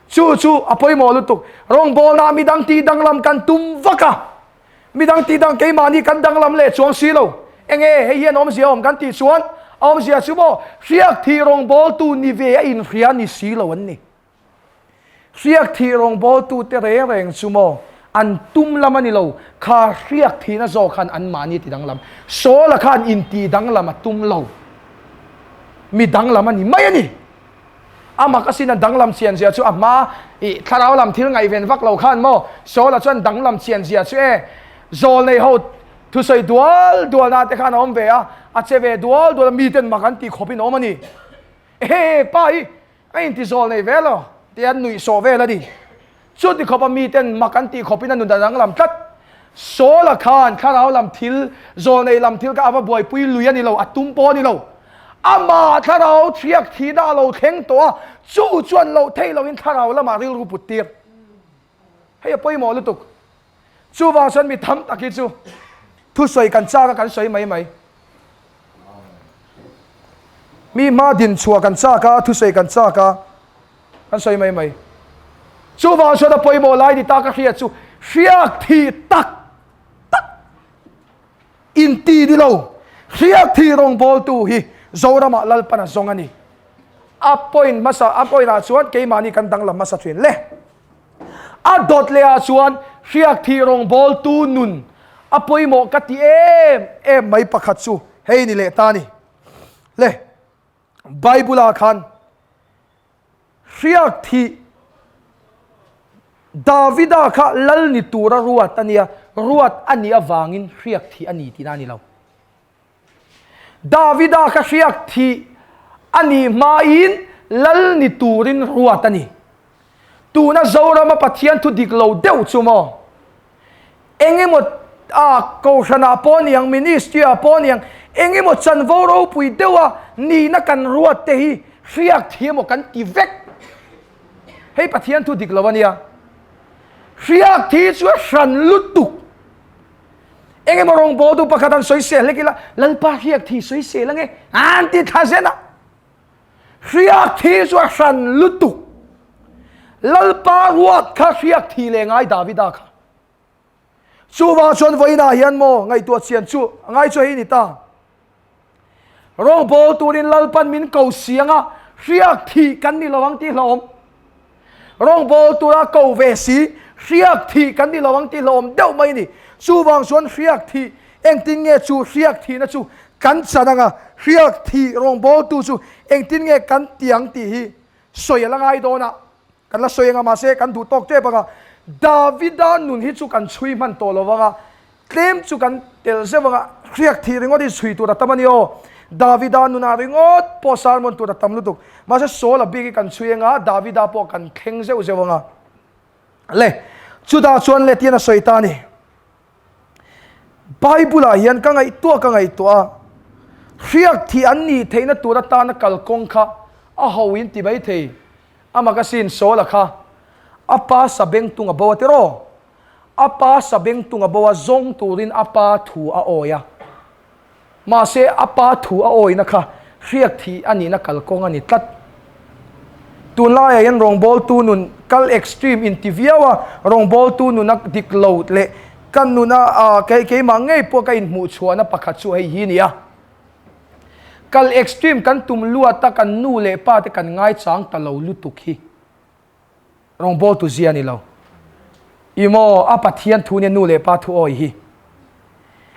S1: Chu chu a pawimawh lutuk. Rawngbawlnah midang tih danglam kan tum vak a. Midang tih dang keimahni kan danglam leh chuang si lo. Enge hei hian awmzia awm kan tih chuan a awmzia chu maw hriak thih rawngbawltu ni ve a inhria ni si lo an ni. Hriak thih rawngbawltu te reng reng chu maw an tum lam a ni lo, kha hriak thihna zawk khan anmahni ti danglam. Saula khan intih danglam a tum lo, mi danglam a ni mai a ni. A mak asin a danglam chian zia chu a hma i thlarau lam thil ngaihven vak lo khan maw Saula chuan danglam chian zia chu e zawl nei ho thusawi dual dual na te khan a awm ve a, a che ve dual dual a miten mak an tih khawp in a awm a ni. Ehe pa hi a inti zawl nei ve lo tih an nuih sawh vel a ni. Chuti khawpa miten mak an tih khawpin a nun a danglam tlat. Saula khan thlarau lam thil, zawlnei lam thil kha a va buaipui lui a ni lo, a tum pawh a ni lo. Amah thlarau thiak thihna a lo thleng tawh a, chu chuan loh theih loin thlarau lamah rilru put tir. Hei a pawimawh lutuk. Chuvang chuan mi tam tak hi chu thusawi kan chak a kan sawi mai mai. Mi hma din chhuah kan chak a, thusawi kan chak a, kan sawi mai mai. Chuvang chuan a pawimawh lai ni ta ka hriat chu hriak thih tak tak inti ni lo. Hriak thih rawngbawltu hi Zoramah Lalpan a zawng a ni. A point hmasa, a point ah chuan keimahni kan danglam hmasa thin le. A dawt leh ah chuan hriak thih rawngbawltu nun a pawimawh ka ti em em mai pakhat chu hei ni leh ta ni. Le, Bible ah khan hriak thih Davida kha lal ni tura ruat a nia, ruat a nih avangin hriak thih a ni tihna a ni lo. Davida kha hriak thih a nih hmain lal ni turin ruat a ni. Tuna Zorama Pathian thu dik lo deuh chu maw? Engemaw a Kohhranah pawh ni ang, Ministry-ah pawh ni ang, engemaw chanvo ropui deuha nihna kan ruat te hi hriak thih emaw kan ti vek. Hei Pathian thu dik lo a nia. Hriak thih chu a hran lutuk. Engemaw rawngbawltu pakhat an sawi sel hlek ila, Lalpa hriak thih sawi sel ange, an ti thla zen a. Hriak thi chu a hran lutuk. Lalpa ruat kha hriak thi leh ngai Davida kha. Chuvang chuan vawiinah hian maw ngaihtuah chian chu a ngai chu hei ni ta. Rawngbawl turin Lalpan min ko siang a, hriak thih kan ni lo ang tih hlauhawm. Rawngbawl tura ko ve si, hriak thih kan ni lo ang tih hlauhawm deuh mai a ni. Chuvang chuan hriak thih, engtin nge chu hriak thihna chu kan chan ang a, hriak thih rawngbawltu chu engtin nge kan ti ang tih hi sawi a la ngai dawn a, kan la sawi ang a, mahse kan duh tawk tep ang a. Davida nun hi chu kan chhui hman tawh lo vang a, Tlem chu kan tel zeuh anga hriak thih ringawt hi chhui tur a tam a ni aw. Davida nunah ringawt pawh sermon tur a tam lutuk. Mahse Saul a bik hi kan chhui anga Davida pawh kan thleng zeuh zeuh anga. Le, chutah chuan le tian a sawi ta a ni. Bible ah hian ka ngaihtuah ka ngaihtuah a, hriak thih an nih theihna tur atana kalkawng kha a ho in ti mai thei. A magazine Saul a kha a pa sabengtung a bo a tiraw? A pa sabengtung a bo a, zawng turin a pa thu a awi a. Mahse, a pa thu a awina kha hriak thih a nihna kalkawng a ni tlat. Tunlaiah hian rawngbawltu nun kal extreme inti viau a, rawngbawltu nuna dik lo leh ka nuna keimah ngei pawh ka inhmuhchhuahna pakhat chu hei hi a ni a. Kal extreme kan tum luat a, kan nu leh pa te kan ngaichang ta lo lutuk hi. Rawngbawltu zia ni lo. I maw a Pathian thu nia nu leh pa thu awi hi.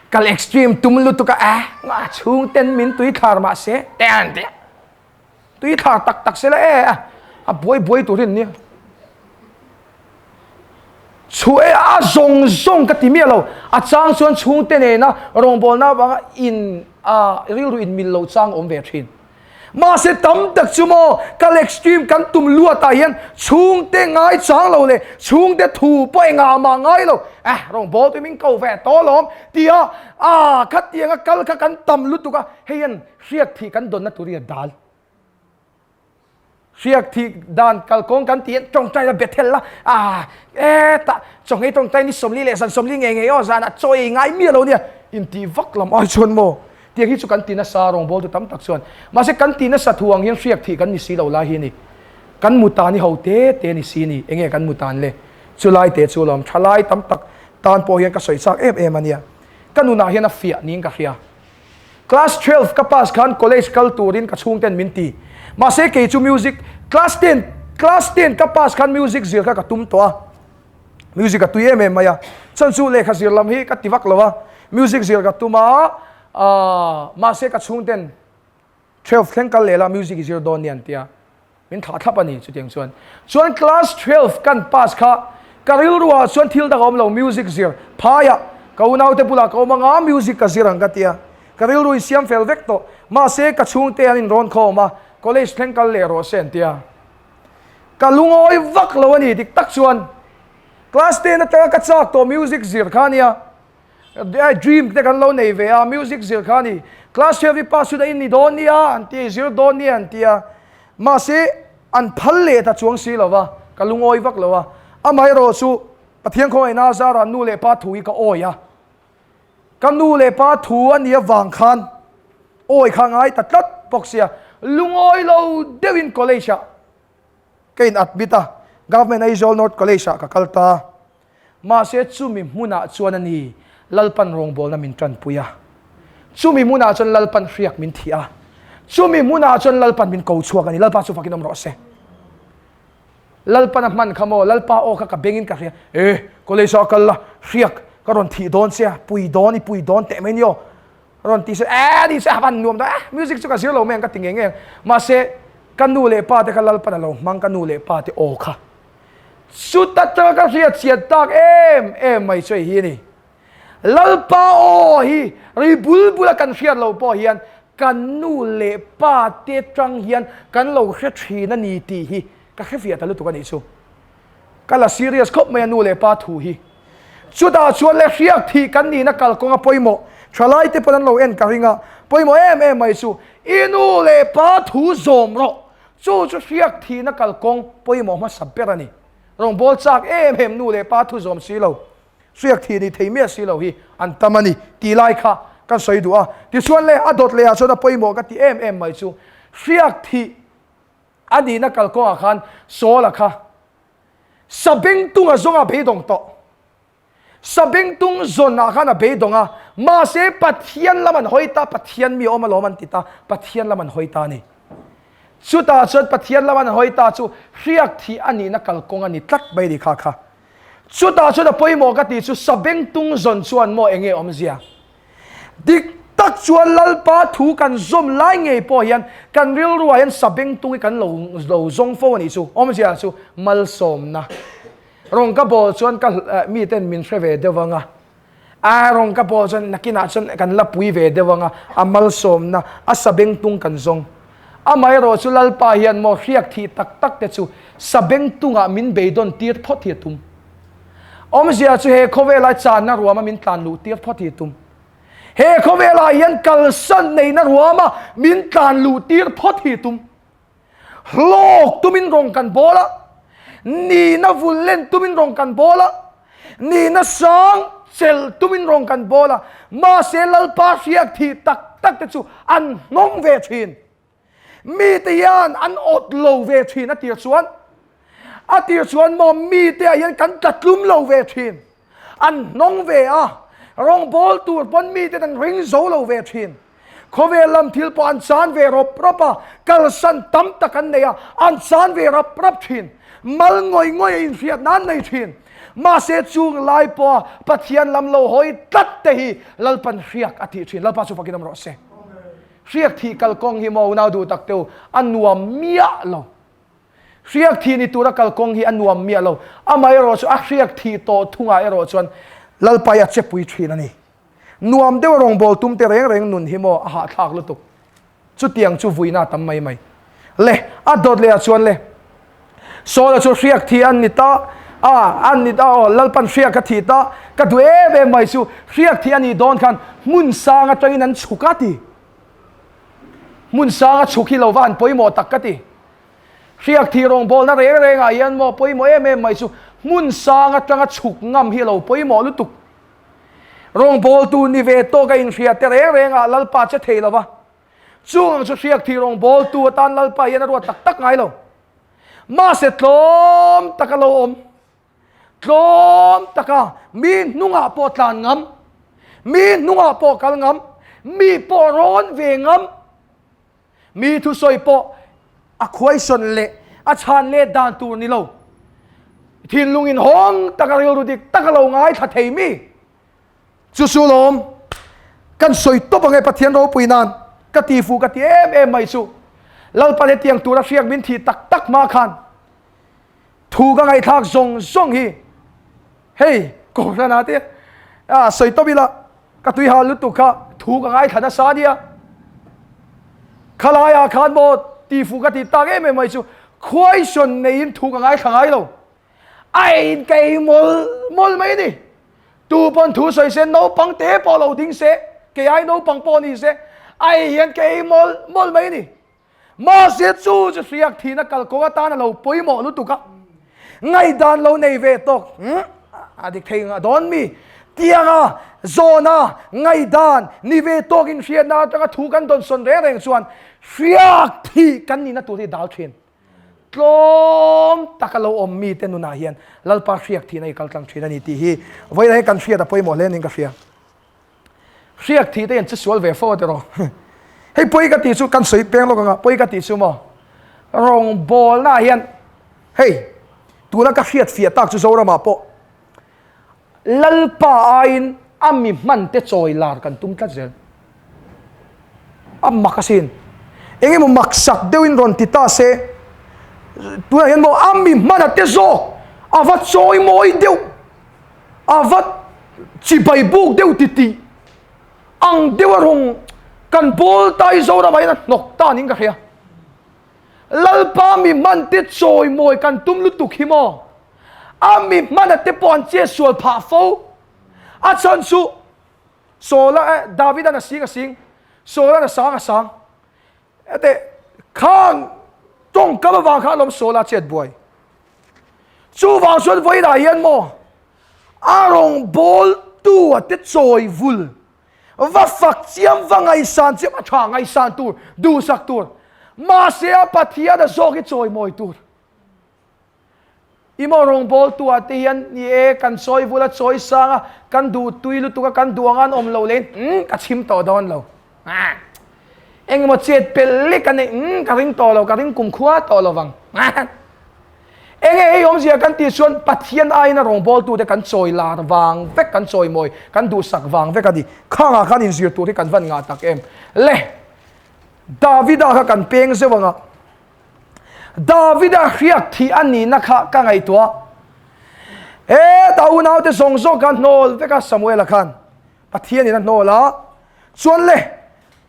S1: Kal extreme tum lutuk a eh nga chhung ten min tui thlar mah se te an ti. Tui thlar tak tak se la e a buai buai turin nia. Chu e a zawng zawng ka ti miah lo. A chang chuan chhungte nena rawngbawlna avanga in a rilru in mil lo chang awm ve thin. Mahse tam tak chu maw kal extreme kan tum luatah hian chhungte ngai chang lo leh chhungte thu pawh engah mah ngai lo eh rawngbawltu min ko ve tawh alawm tia ah khatianga kal kha kan tam lutuk a hei hian hriak thih kan dawnna tur hi a dal. Hriak thih dan kalkawng kan tih hian tawngtai la Bethel la ah e tah chawngei tawngtai ni 40 leh zan 40 ngei ngei aw zanah chaw ei ngai miah lo nia intih vak lam ai chuan maw tiang hi chu kan ti nasa rawngbawltu tam tak chuan mahse kan ti nasa thu ang hian hriak thih kan ni si lo lai hi a ni kan mu tan hi ho te te ni si ni enge kan mu tan le chulai te chu lawm thalai tam tak tan pawh hian ka sawi chak em em a nia ka nunah hian a fiah niin ka hria. Class 12 ka pass khan college kal turin ka chhungten min ti. Mahse kei chu music class 10 class 10 ka pass khan music zir kha ka tum tawh a. Music a tui em em mai a. Chuan chu lehkha zir lam hi ka ti vak lo a. Music zir ka tum a, aaa mahse ka chhungten 12 thleng kal leh la music i zir dawn nia an ti a. Min thlah thlap a ni chutiang chuan. Chuan class 12 kan pass kha ka rilru ah chuan thil dang a awm lo music zir phaiah ka unaute bulah ka awm anga music ka zir ang ka ti a. Ka rilru in siam fel vek tawh. Mahse ka chhungte an inrawn khawm a college thleng kal leh rawh se an ti a. Ka lungawi vak lo a ni dik tak chuan class 10 atanga ka chak tawh music zir kha a nia. Dream te kan lo nei ve a, music zir kha a ni. Class 12 i pass chhut a in ni dawn nia an ti a, i zir dawn nia an ti a. Mahse an phal leh ta chuang si lo va, ka lungawi vak lo a. Amaherawh chu Pathian khawngaihna a zarah nu leh pa thu hi ka awi a. Ka nu leh pa thu a nih avang khan awi kha ngai ta tlat bawk sia. Lungawi lo deuhin college ah ka in admit a, Government Aizawl North College ah ka kal ta. Mahse chumi hmunah chuan a ni Lalpan rawngbawlna min tanpui a, chumi hmunah chuan Lalpan hriak min thih a, chumi hmunah chuan Lalpan min ko chhuak a ni. Lalpa chu fakin awm rawh se. Lalpan a hman kha maw, Lalpa aw kha ka bengin ka hria, E, college ah kal la, hriak ka rawn thih dawn che a, pui dawn i pui dawn teh mai ni aw. Rawn ti se, e ni se a van nuam dawn, e music chu ka zir lo mai ang ka ti ngei ngei ang. Mahse ka nu leh pa te kha Lalpan a lo hmang, ka nu leh pa te aw kha. Chuta tanga ka hriat chian tak em em mai chu hei hi a ni. Lalpa aw hi ri bul bula kan hriat loh pawh hian kan nu leh pa te tang hian kan lo hre thin a ni tih hi ka hre fiah ta lutuk a nih chu. Ka la serious khawp mai a nu leh pa thu hi. Chutah chuan le hriak thih kan nihna kalkawnga pawimawh thalai te pawn an lo en ka ring a, pawimawh em em mai chu i nu leh pa thu zawm rawh. Chu chu hriak thihna kalkawng pawimawh hmasa ber a ni. Rawngbâwl châk em em nu leh pa thu zawm si lo, hriak thih ni thei miah si lo hi an tam a ni tih lai kha kan sawi duh a. Tichuan le, a dawt lehah chuan a pawimawh ka ti em em mai chu, hriak thih a nihna kalkawngah khan Saul-a kha sabengtunga zawnga beidawng tawh. Sabengtung zawn ah khan a beidawng a, mahse Pathian lam an hawi ta, Pathian mi awm alawm an ti ta, Pathian lam an hawi ta a ni. Chutah chuan Pathian lam an hawi ta chu hriak thih a nihna kalkawng a ni tlat mai a ni kha kha. Chutah chuan a pawimawh ka tih chu Sabengtung zawn chuan maw enge awmzia? Dik tak chuan Lalpa thu kan zawm lai ngei pawh hian kan rilruah hian Sabengtung hi kan lo lo zawng fo a nih chu. Awmzia chu malsawmna. Rawng ka bawl chuan ka miten min hre ve deuh ang a, a rawng ka bawl chuan nakinah chuan kan la pui ve deuh ang a, a malsawmna, a sabengtung kan zawng. Amaherawh chu Lalpa hian maw hriak thih tak tak te chu sabengtungah min beidawn tir phawt hi a tum. Awmzia chu he khawvela channa ruama min tlan luh tir phawt hi a tum. He khawvelah hian kalsan neihna ruama min tlan luh tir phawt hi a tum. Hlawk tumin rawng kan bawl a, nihna vul len tumin rawng kan bawl a, nihna sang chel tumin rawng kan bawl a, mahse Lalpa hriak thih tak tak te chu an hnawng ve thin. Mite hian an awt lo ve thin a tir chuan. A tir chuan maw mite ah hian kan tlatlum lo ve thin. An hnawng ve a, rawngbawl tur pawn mite an ring zo lo ve thin. Khawvel lam thil pawh an chan ve rawp rawp a, kalsan tam tak an nei a, an chan ve rap rap thin. Mal ngawih ngawih a inhriatna an nei thin. Mahse chung lai pawha Pathian lam lo hawi tlat te hi Lalpan hriak a tih thin. Lalpa chu fakin awm rawh se. Hriak thih kalkawng hi maw unau duh tak teu a nuam miah lo. Hriak thih ni tura kalkawng hi a nuam miah lo. Amaherawh chu a hriak thih tawh thungah erawh chuan Lalpa hi a chepui thin a ni. Nuam deuh a rawngbâwl tum te reng reng nun hi maw a hahthlâk lutuk. Chutiang chu vuina a tam mai mai. Le, a dawt leh ah chuan le. Saul-a chu hriak thih an ni ta, a, an ni ta, aw, Lalpan hriak a thih ta, ka duh em em mai chu, hriak thih a nih dawn khan hmun sang atangin an chhuk a ti. Hmun sang a chhuk hi lo va an pawimawh tak ka ti. Hriak thih rawngbawlna reng rengah hian maw pawimawh em em mai chu hmun sang atanga chhuk ngam hi a lo pawimawh lutuk. Rawngbawltu ni ve tawk a inhria te reng rengah Lalpa che thei lova, chung ang chu hriak thih rawngbawltu atan Lalpa hian a ruat tak tak ngai lo. Mahse tlawm taka lo awm, tlawm taka mi hnungah pawh tlan ngam, mi hnungah pawh kal ngam, Mi pawh rawn ve ngam. Mi thusawi pawh a khuaisawn leh a chhan let dan tur ni lo. Thinlung inhawng taka rilru dik taka lo ngaithla thei mi. Chu chu lawm kan sawi tawp ang e Pathian ropui nan ka ti fuh ka ti em em mai chu. Lalpan hetiang tura hriak min thih tak tak hma khan thu ka ngaihthlak zawng zawng hi hei Kohhran-ah te a sawi tawp ila ka tui hal lutuk kha thu ka ngaithla nasa a nia. Khalaiah khan maw ti fuh ka ti tak em em mai chu khuaisawn neiin thu ka ngaithla ngai lo. A eiin ka ei mawlh mawlh mai a ni. Tu pawn thu sawi se naupang te pawh lo ding se, kei ai naupang pawh ni se, a ei hian ka ei mawlh mawlh mai a ni. Mahse chu chu hriak thihna kalkawng atan a lo pawimawh lutuk a, ngaihdan lo nei ve tawk a dik thei ngah dawn mi? Tianga zawna ngaihdan ni ve tawk inhriatna atanga thu kan dawnsawn reng reng chuan hriak thih kan nihna tur hi dal thin. Tlawm taka lo awm mite nunah hian Lalpa hriak thihna i kal tlang thin a ni tih hi vawiin ah hian kan hriat a pawimawh hle niin ka hria. Hriak thih te hian che sual ve fo a tiraw. Hei pawi ka tih chu kan sawi peng lawk anga pawi ka tih chu maw rawngbawlna ah hian hei tuna ka hriat fiah tak chu Zoramah pawh Lalpa aiin a mi hman te chawi lar kan tum tlat zel. A mak asin. Eng emaw maksak deuhin rawn ti ta se, tunah hian maw a mi hman a te zawk a va chawi mawi deuh, a va chibai buk deuh ti tih ang deuh a rawng kan bawl ta hi Zoramah hian a hnawk ta niin ka hria. Lalpa mi hman te chawi mawi kan tum lutuk hi maw a mi hman a te pawh an che sual phah fo. A chhan chu Saula eh Davidan a sing a sing, Saulan a sang a sang. Ete khang tawngkam avang khan alawm Saula chet buai. Chuvang chuan vawiinah hian maw a rawngbawltu a te chawi vul va fak chiam va ngaihsan chiam a tha ngaihsan tur duhsak tur mahse a Pathian a zawk hi chawimawi tur. I maw rawngbawltu ah te hian ni e kan chawi vul a chawi sang a kan duh tui lutuk a kan duh anga an awm loh leh in ka chhim tawh dawn lo engemaw chet pelh lek a nei ka ring tawh lo ka ring kum khua tawh lo vang enge hei awmzia kan tih chuan Pathian aiin a rawngbawltu te kan chawi lar vang vek kan chawi mawi kan duhsak vang vek a ni khangah khan inzir tur hi kan van ngah tak em le Davida kha kan peng zeuh anga Davida hriak thih a nihna kha ka ngaihtuah. Heta unaute zawng zawng kha hnawl vek a Samuela khan Pathianin a hnawl a. Chuan le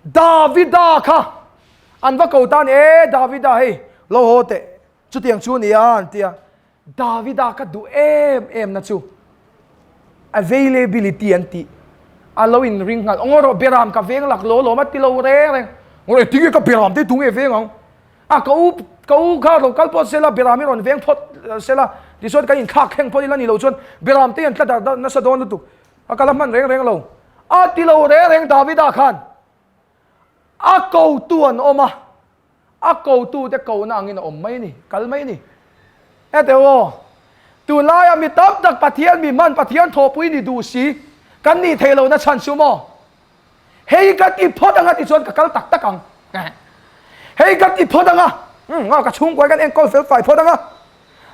S1: Davida kha an va ko tan e Davida hei lo haw teh chutiang chu nia an ti a. Davida ka duh em em na chu availability an tih a lo in ring nghal ngaw rawh beram ka veng lak law lawm a ti lo reng reng ngaw rawh tinge ka beram te tunge veng ang a ka u ka u kha lo kal pawh sela beram hi rawn veng phawt sela tichuan kan inthlak thleng phawt ila ni lo chuan beram te an tla dar nasa dawn lutuk a kal a hman reng reng lo a ti lo reng reng Davida khan a kotu an awm a. A kotute kohna angin a awm mai a ni, kal mai a ni. Hete aw, tunlaia mi tam tak Pathian mi hman, Pathian thawhpui ni duh si, kan nih theih lohna chhan chu maw? Hei ka ti phawt anga tichuan ka kal tak tak ang. Hei ka ti phawt anga, umm, ka chhungkuai kan enkawl fel fai phawt anga,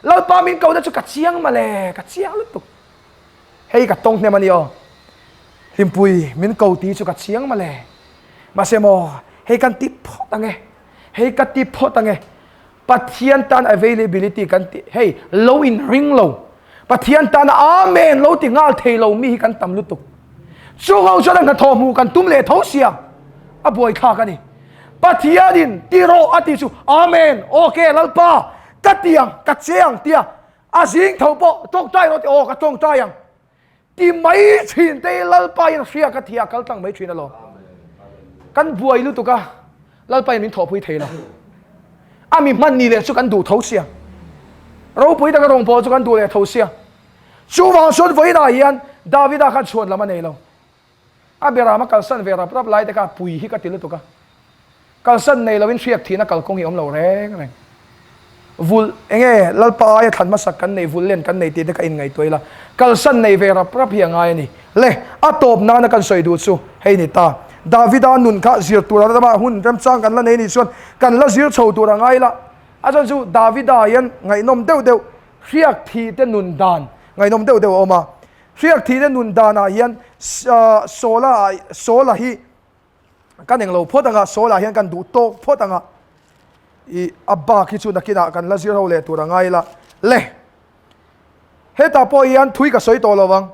S1: Lalpa min kohna chu ka chiang mawle, ka chiang lutuk. Hei ka tawng hnem a ni aw. Hlimpui min ko tih chu ka chiang mawle. Mahse maw, hei kan ti phawt ang e. Hei ka ti phawt ang e. Pathian tan availability kan ti, hei lo in ring lo. Pathian tana Amen lo ti nghal thei lo mi hi kan tam lutuk. Chung ho chuan a hnathawh hmuh kan tum leh tho sia. A buaithlak a ni. Pathianin ti rawh a ti chu Amen, okay Lalpa, ka ti ang, ka che ang tia A zing tho pawh tawngtai rawh ti aw ka tawngtai ang ti mai thin te hi Lalpa in hria ka thia kal tlang mai thin alawm. Kan buai lutuk a Lalpa in min thawhpui thei lo. A mi hman ni leh chu kan duh tho sia. Ropui taka rawngbâwl chu kan duh leh tho sia. Chuvang chuan vawiinah hian Davida khan chhuan lam a nei lo. A beram a kalsan ve rap rap lai te kha pui hi ka ti lutuk a. Kalsan nei loin hriak thihna kalkawng hi awm lo reng reng. Vulh enge Lalpa aia thlan hmasak kan nei vulh len kan nei tih te kha inngaihtuah ila. Kalsan nei ve rap rap hi a ngai a ni. Le, a tawp nana kan sawi duh chu hei ni ta. Davida nun kha zir tur a rama hun remchang kan la nei nih chuan kan la zir chho tur a ngai la. A chuan chu Davida hian ngaihnawm deuh deuh hriak thih te nun dan ngaihnawm deuh deuh a awm a. Hriak thih te nun danah hian Saula Saula hi kan englo phawt anga Saula hian kan duh tawk phawt anga i a bak hi chu nakinah kan la zir ho leh tur a ngai la. Le hetah pawh hian thui ka sawi tawh lo vang.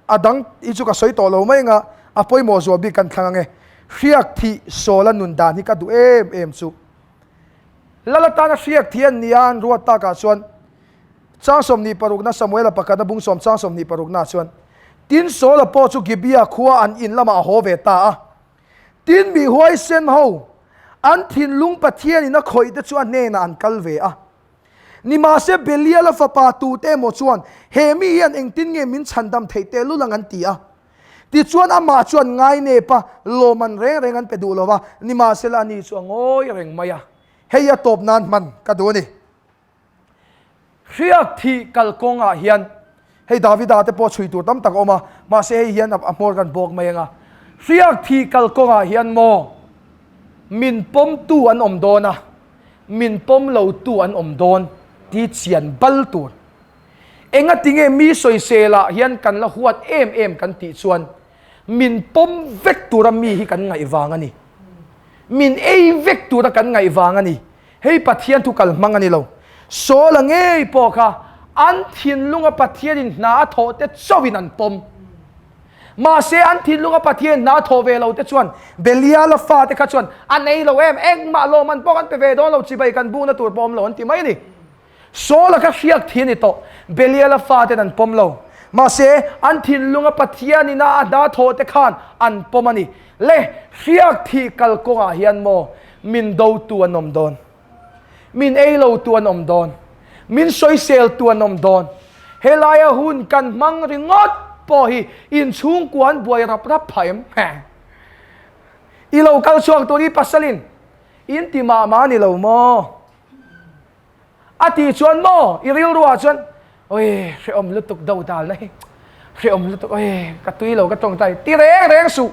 S1: A dang hi chu ka sawi tawh lo mai anga a pawimawh zual bik kan thlang ange. Hriak thih Saula nun dan hi ka duh em em chu. Lal atana hriak thih an nia an ruat takah chuan chang 26na Samuela pakhatna bung sawm chang 26na chuan Tin Saula pawh chu Gibeah khua an in lamah a haw ve ta a. Tin mi huaisen ho an thinlung Pathianin a khawih te chu a hnenah an kal ve a. Nimahse Beliala fapa tute emaw chuan he mi hian engtin nge min chhandam theih tehlul ang an ti a. Tichuan amah chuan ngainep a, lawmman reng reng an pe duh lo va, nimahsela ani chu a ngawi reng mai a. Hei a tawp nan hman ka duh a ni. Hriak thih kalkawngah hian hei Davida te pawh chhui tur tam tak a awm a, mahse hei hian a hmawr kan bawk mai ang a. Hriak thih kalkawngah hian maw min pawmtu an awm dawn a, min pawm lotu an awm dawn ti chian bal tur. Engatinge mi sawiselah hian kan la huat em em kan tih chuan min pawm vek tura mi hi kan ngaih vang a ni. Min ei vek tura kan ngaih vang a ni. Hei Pathian thu kal hmang a ni lo. Saula ngei pawh kha an thinlunga Pathianin hna a thawh te chauhin an pawm. Mahse an thinlunga Pathian hna a thawh ve lo te chuan Beliala fate kha chuan an ei lo em, engmah lawm an pawh kan pe ve dawn lo, chibai kan bukna tur pawh awm lo an ti mai a ni. Saula kha hriak thi a ni tawh, Beliala faten an pawm lo. Mahse an thinlunga Pathianin a hna thawh te khan an pawm a ni. Le, hriak thih kalkawngah hian maw min dotu an awm dawn? Min ei lotu an awm dawn? Min sawiseltu an awm dawn? Helaia hun kan hmang ringawt pawh hi inchhungkua an buai rap rap phah em? I lo kal chhuak tur i pasalin in ti mah mah a ni lo maw? A tih chuan maw i rilruah chuan Oi hrehawm lutuk do dal na hi hrehawm lutuk oi ka tui lo ka tawngtai ti reng reng suh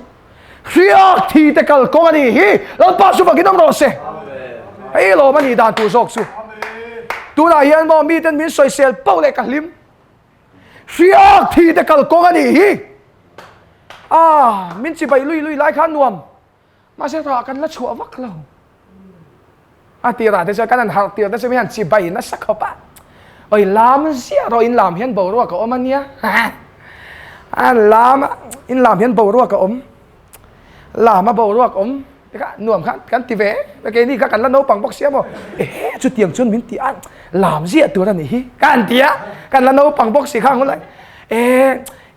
S1: hriak thi te kal kawng a ni hi Lalpa chu fakin awm rawh se hei lawm a nih dan tur zawk chu tunah hian maw miten min sawisel pauh leh ka hlim hriak thi te kal kawng a ni hi ah min chibai lui lui lai khan nuam Mahse rah kan la chhuah vak lo. A tirah te chuan kan han harh tir te chu mi han chibai nasa khawp a. Oi lam ziah rawh in lam hian boruak a awm a nia. A lam in lam hian boruak a awm. Lam a boruak awm te kha nuam kha kan ti ve. Keini kha kan la naupang bawk sia maw. Ehe chutiang chuan min ti a lam ziah tur a nih hi kan ti a. Kan la naupang bawk si kha ang hun lai. E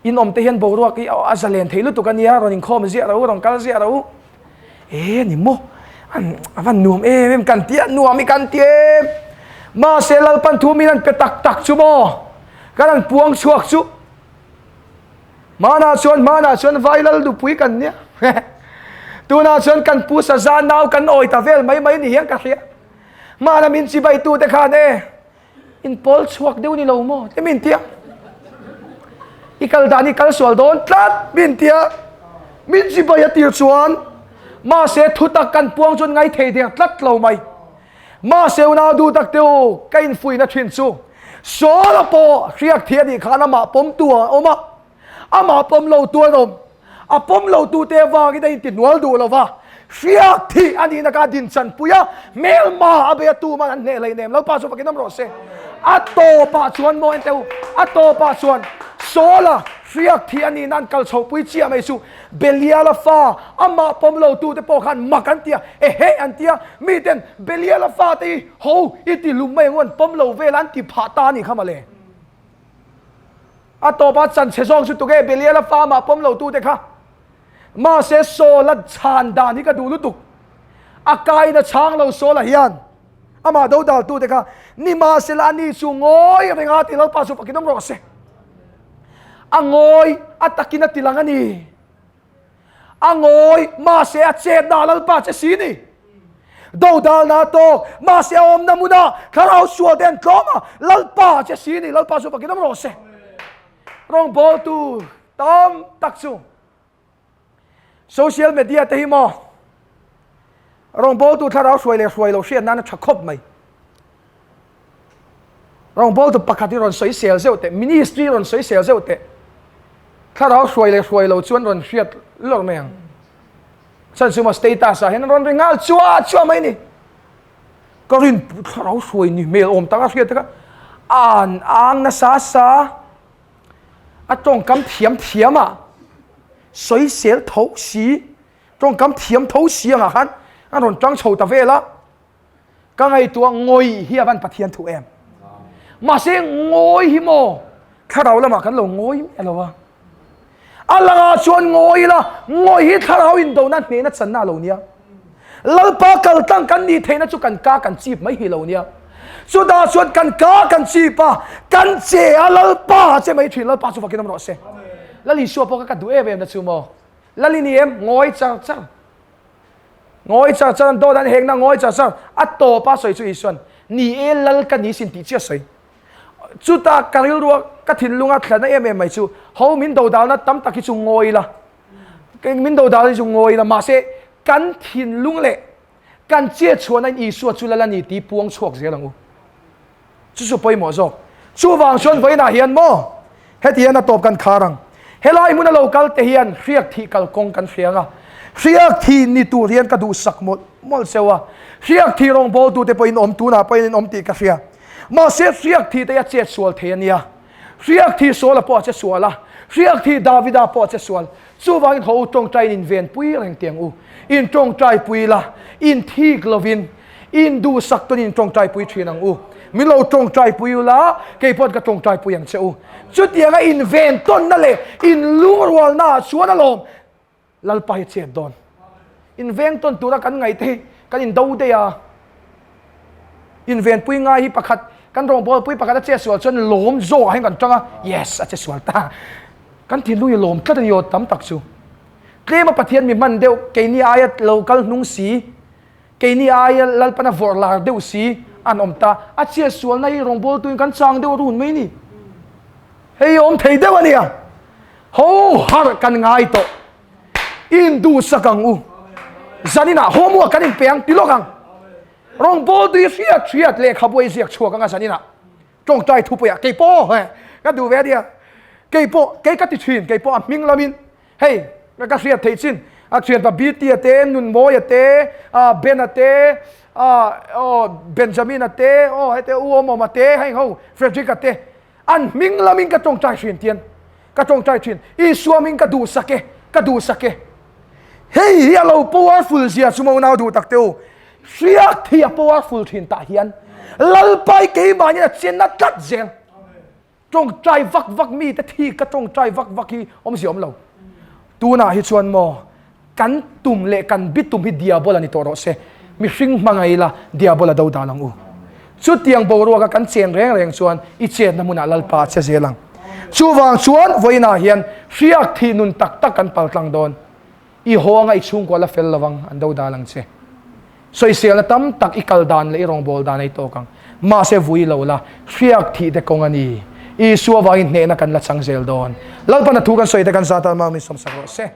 S1: In awm te hian boruak hi a zalen thei lutuk a nia, rawn inkhawm ziah ro, rawn kal ziah ro. E ni maw, an a van nuam em em kan ti a, nuam i kan ti em. Mahse Lalpan thu min an pe tak tak chu maw, kan han puang chhuak chu. Hmanah chuan hmanah chuan vai lal nupui kan nia. Tunah chuan kan pu saza nau kan awi ta vel mai mai ni hian ka hria. Hmana min chibai tu te khan e, In pawl chhuak deuh ni lo maw ti min tia. I kal dan i kal sual dawn tlat min tia. Min chibai a tir chuan mahse thutak kan puang chuan ngai thei der tlat lo mai. Mahse unau duh tak te u ka infuihna thin chu Saula pawh hriak thih a nih khan amah pawmtu a awm a. Amah pawm lo tu an awm. A pawm lo tute avangin a intihnual duh lo va, hriak thih a nihna kha a dinchanpui a, hmelma a bei a tuman an hneh hlei nem lo. Pa chu fakin awm rawh se. A tawpah chuan maw enteh u, a tawpah chuan Saula hriak thih a nihna an kal chhohpui chiah mai chu Beliala fa amah pawm lo tute pawh khan mak an ti a, ehe an ti a, miten Beliala fate hi ho i ti hlum mai ang u an pawm lo vel a an ti phah ta a nih kha mawle. A tawpa chan chhe zawk chu tuke Beliala farm ah pawm lo tute kha. Mahse Saul-a chhan dan hi ka duh lutuk. A kaina chhang lo Saul-a hian amah dodal tute kha nimahsela ani chu ngawi reng a ti Lalpa chu fakin awm rawh se. A ngawi a takin a ti lang a ni. A ngawi, mahse a chetna a Lalpa che si ni. Dodalna a tawk, mahse a awmna hmuna thlarau sual te an tlawm a, Lalpa che si ni, Lalpa chu fakin awm rawh se. Rawngbawltu tam tak chu. Social media te hi maw rawngbawltu thlarau hruai leh hruai lo hriat nan a tha khawp mai. Rawngbawltu pakhat hi rawn sawi sel zeuh teh, ministry rawn sawi sel zeuh teh. Thlarau hruai leh hruai lo chuan rawn hriat lawr mai ang. Chan chu maw status ah hian an rawn ri nghal chua chua mai ni. Ka rin thlarau hruai ni hmel awm tak a hriat te kha an ang nasa sa a tawngkam thiam thiam a sawisel tho si tawngkam thiam tho si angah khan an rawn tang chho ta vel a. Ka ngaihtuah ngawih hi a van Pathian thu em. Mahse ngawi hi maw thlarau lamah kan lo ngawi miah lo a. A langah chuan ngawi ila, ngawih hi thlarau indona hnehna channa a lo nia. Lalpa kaltlang kan nih theihna chu kan ka kan chip mai hi lo nia. Chutah chuan kan ka kan chip a, kan che a Lalpa a che mai thin, Lalpa chu fakin awm rawh se. Lal Isua pawh kha ka duh em em na chu maw. Lal i ni em? Ngawi char char. Ngawi char char an dawt an hekna ngawi char char a tawp a sawi chu Isuan ni e lal ka ni sin tih chiah sawi. Chuta ka rilrua ka thinlunga thlanna em em mai chu ho min dodalna tam tak hi chu ngawi la min dodalna hi chu ngawi la mahse kan thinlung leh kan chiat chhuahna in Isua chu lal a ni tih puang chhuak zel ang u. Chu chu pawimawh zawk. Chuvang chuan vawiinah hian maw heti hian a tawp kan khar ang. Helai hmuna lo kal te hian hriak thih kalkawng kan hria ang a. Hriak thih ni tur hian ka duhsak mawlh mawlh cheu a. Hriak thih rawngbawltute pawhin awm tunah pawhin in awm tih ka hria. Mahse hriak thih te hi a chet sual thei a nia. Hriak thih Saula pawh a che sual a. Hriak thih Davida pawh a che sual. Chuvangin haw u tawngtaiin invenpui reng teh ang u. In tawngtaipui la, in thik lovin, in duhsak tawn in tawngtaipui thin ang u. Min lo tawngtaipui u la, kei paw'n ka tawngtaipui ang che u. Chutianga inven tawnna leh inlungrualna ah chuan alawm Lalpa hi chet dawn. Inveng tawn tura kan ngaih te hi kan indo daih a. Invenpui ngai hi pakhat kan rawngbawlpui pakhat a che sual chuan lawm zawkah hian kan tang a, yes a che sual ta. Kan thinlung hi lawm tlat a ni aw tam tak chu. Tlema Pathian mi hman deuh keini aia lo kal hnung si, keini aia Lalpana vawrh lar deuh si an awm ta. A chhiat sualna hi rawngbawltuin kan chang deuh run mai ni. Hei awm thei deuh a nia. Ho harh kan ngai tawh. Induhsak ang u. Zaninah homework kan inpe ang ti lawk ang. Rawngbawltu hi hriat hriat lehkhabu a i ziak chhuak ang a zaninah. Tawngtai thupuiah kei pawh ka duh ve a nia. Kei pawh kei ka ti thin kei pawh a hming lamin hei ka hriat theih chin a thianpa Bitia te Nunmawia te Bena te aw Benjamina te aw hete U Awmawma te heng ho Frederick-a te an hming lamin ka tawngtai thin tian ka tawngtai thin Isua hming ka duhsak e ka duhsak e hei hi a lo powerful zia chu maw nau duh tak te u hriak thei a powerful thin tah hian Lalpai keimahni a chenna tlat zel tawngtai vak vak mi te thi ka tawngtai vak vak hi awmzia awm lo tunah hi chuan maw Kan tum leh kan bitum hi diabol a ni tawh rawh se. Mihring hmangaih ila diabol a do dan ang u. Chutiang boruaka kan chen reng reng chuan i chetna hmunah Lalpa a che zel ang. Chuvang chuan vawiinah hian hriak thih nun tak tak kan paltlang dawn. I haw anga i chhungkua la fel lovang an do dan ang che. Sawiselna tam tak i kal dan leh i rawngbâwl dan a i tawk ang. Mahse vui lo la, hriak thih te kawng a ni. Isua vangin hnehna kan la chang zel dawn. Lalpan a thu kan sawi te kan zat a, Mami sawmsak rawh se.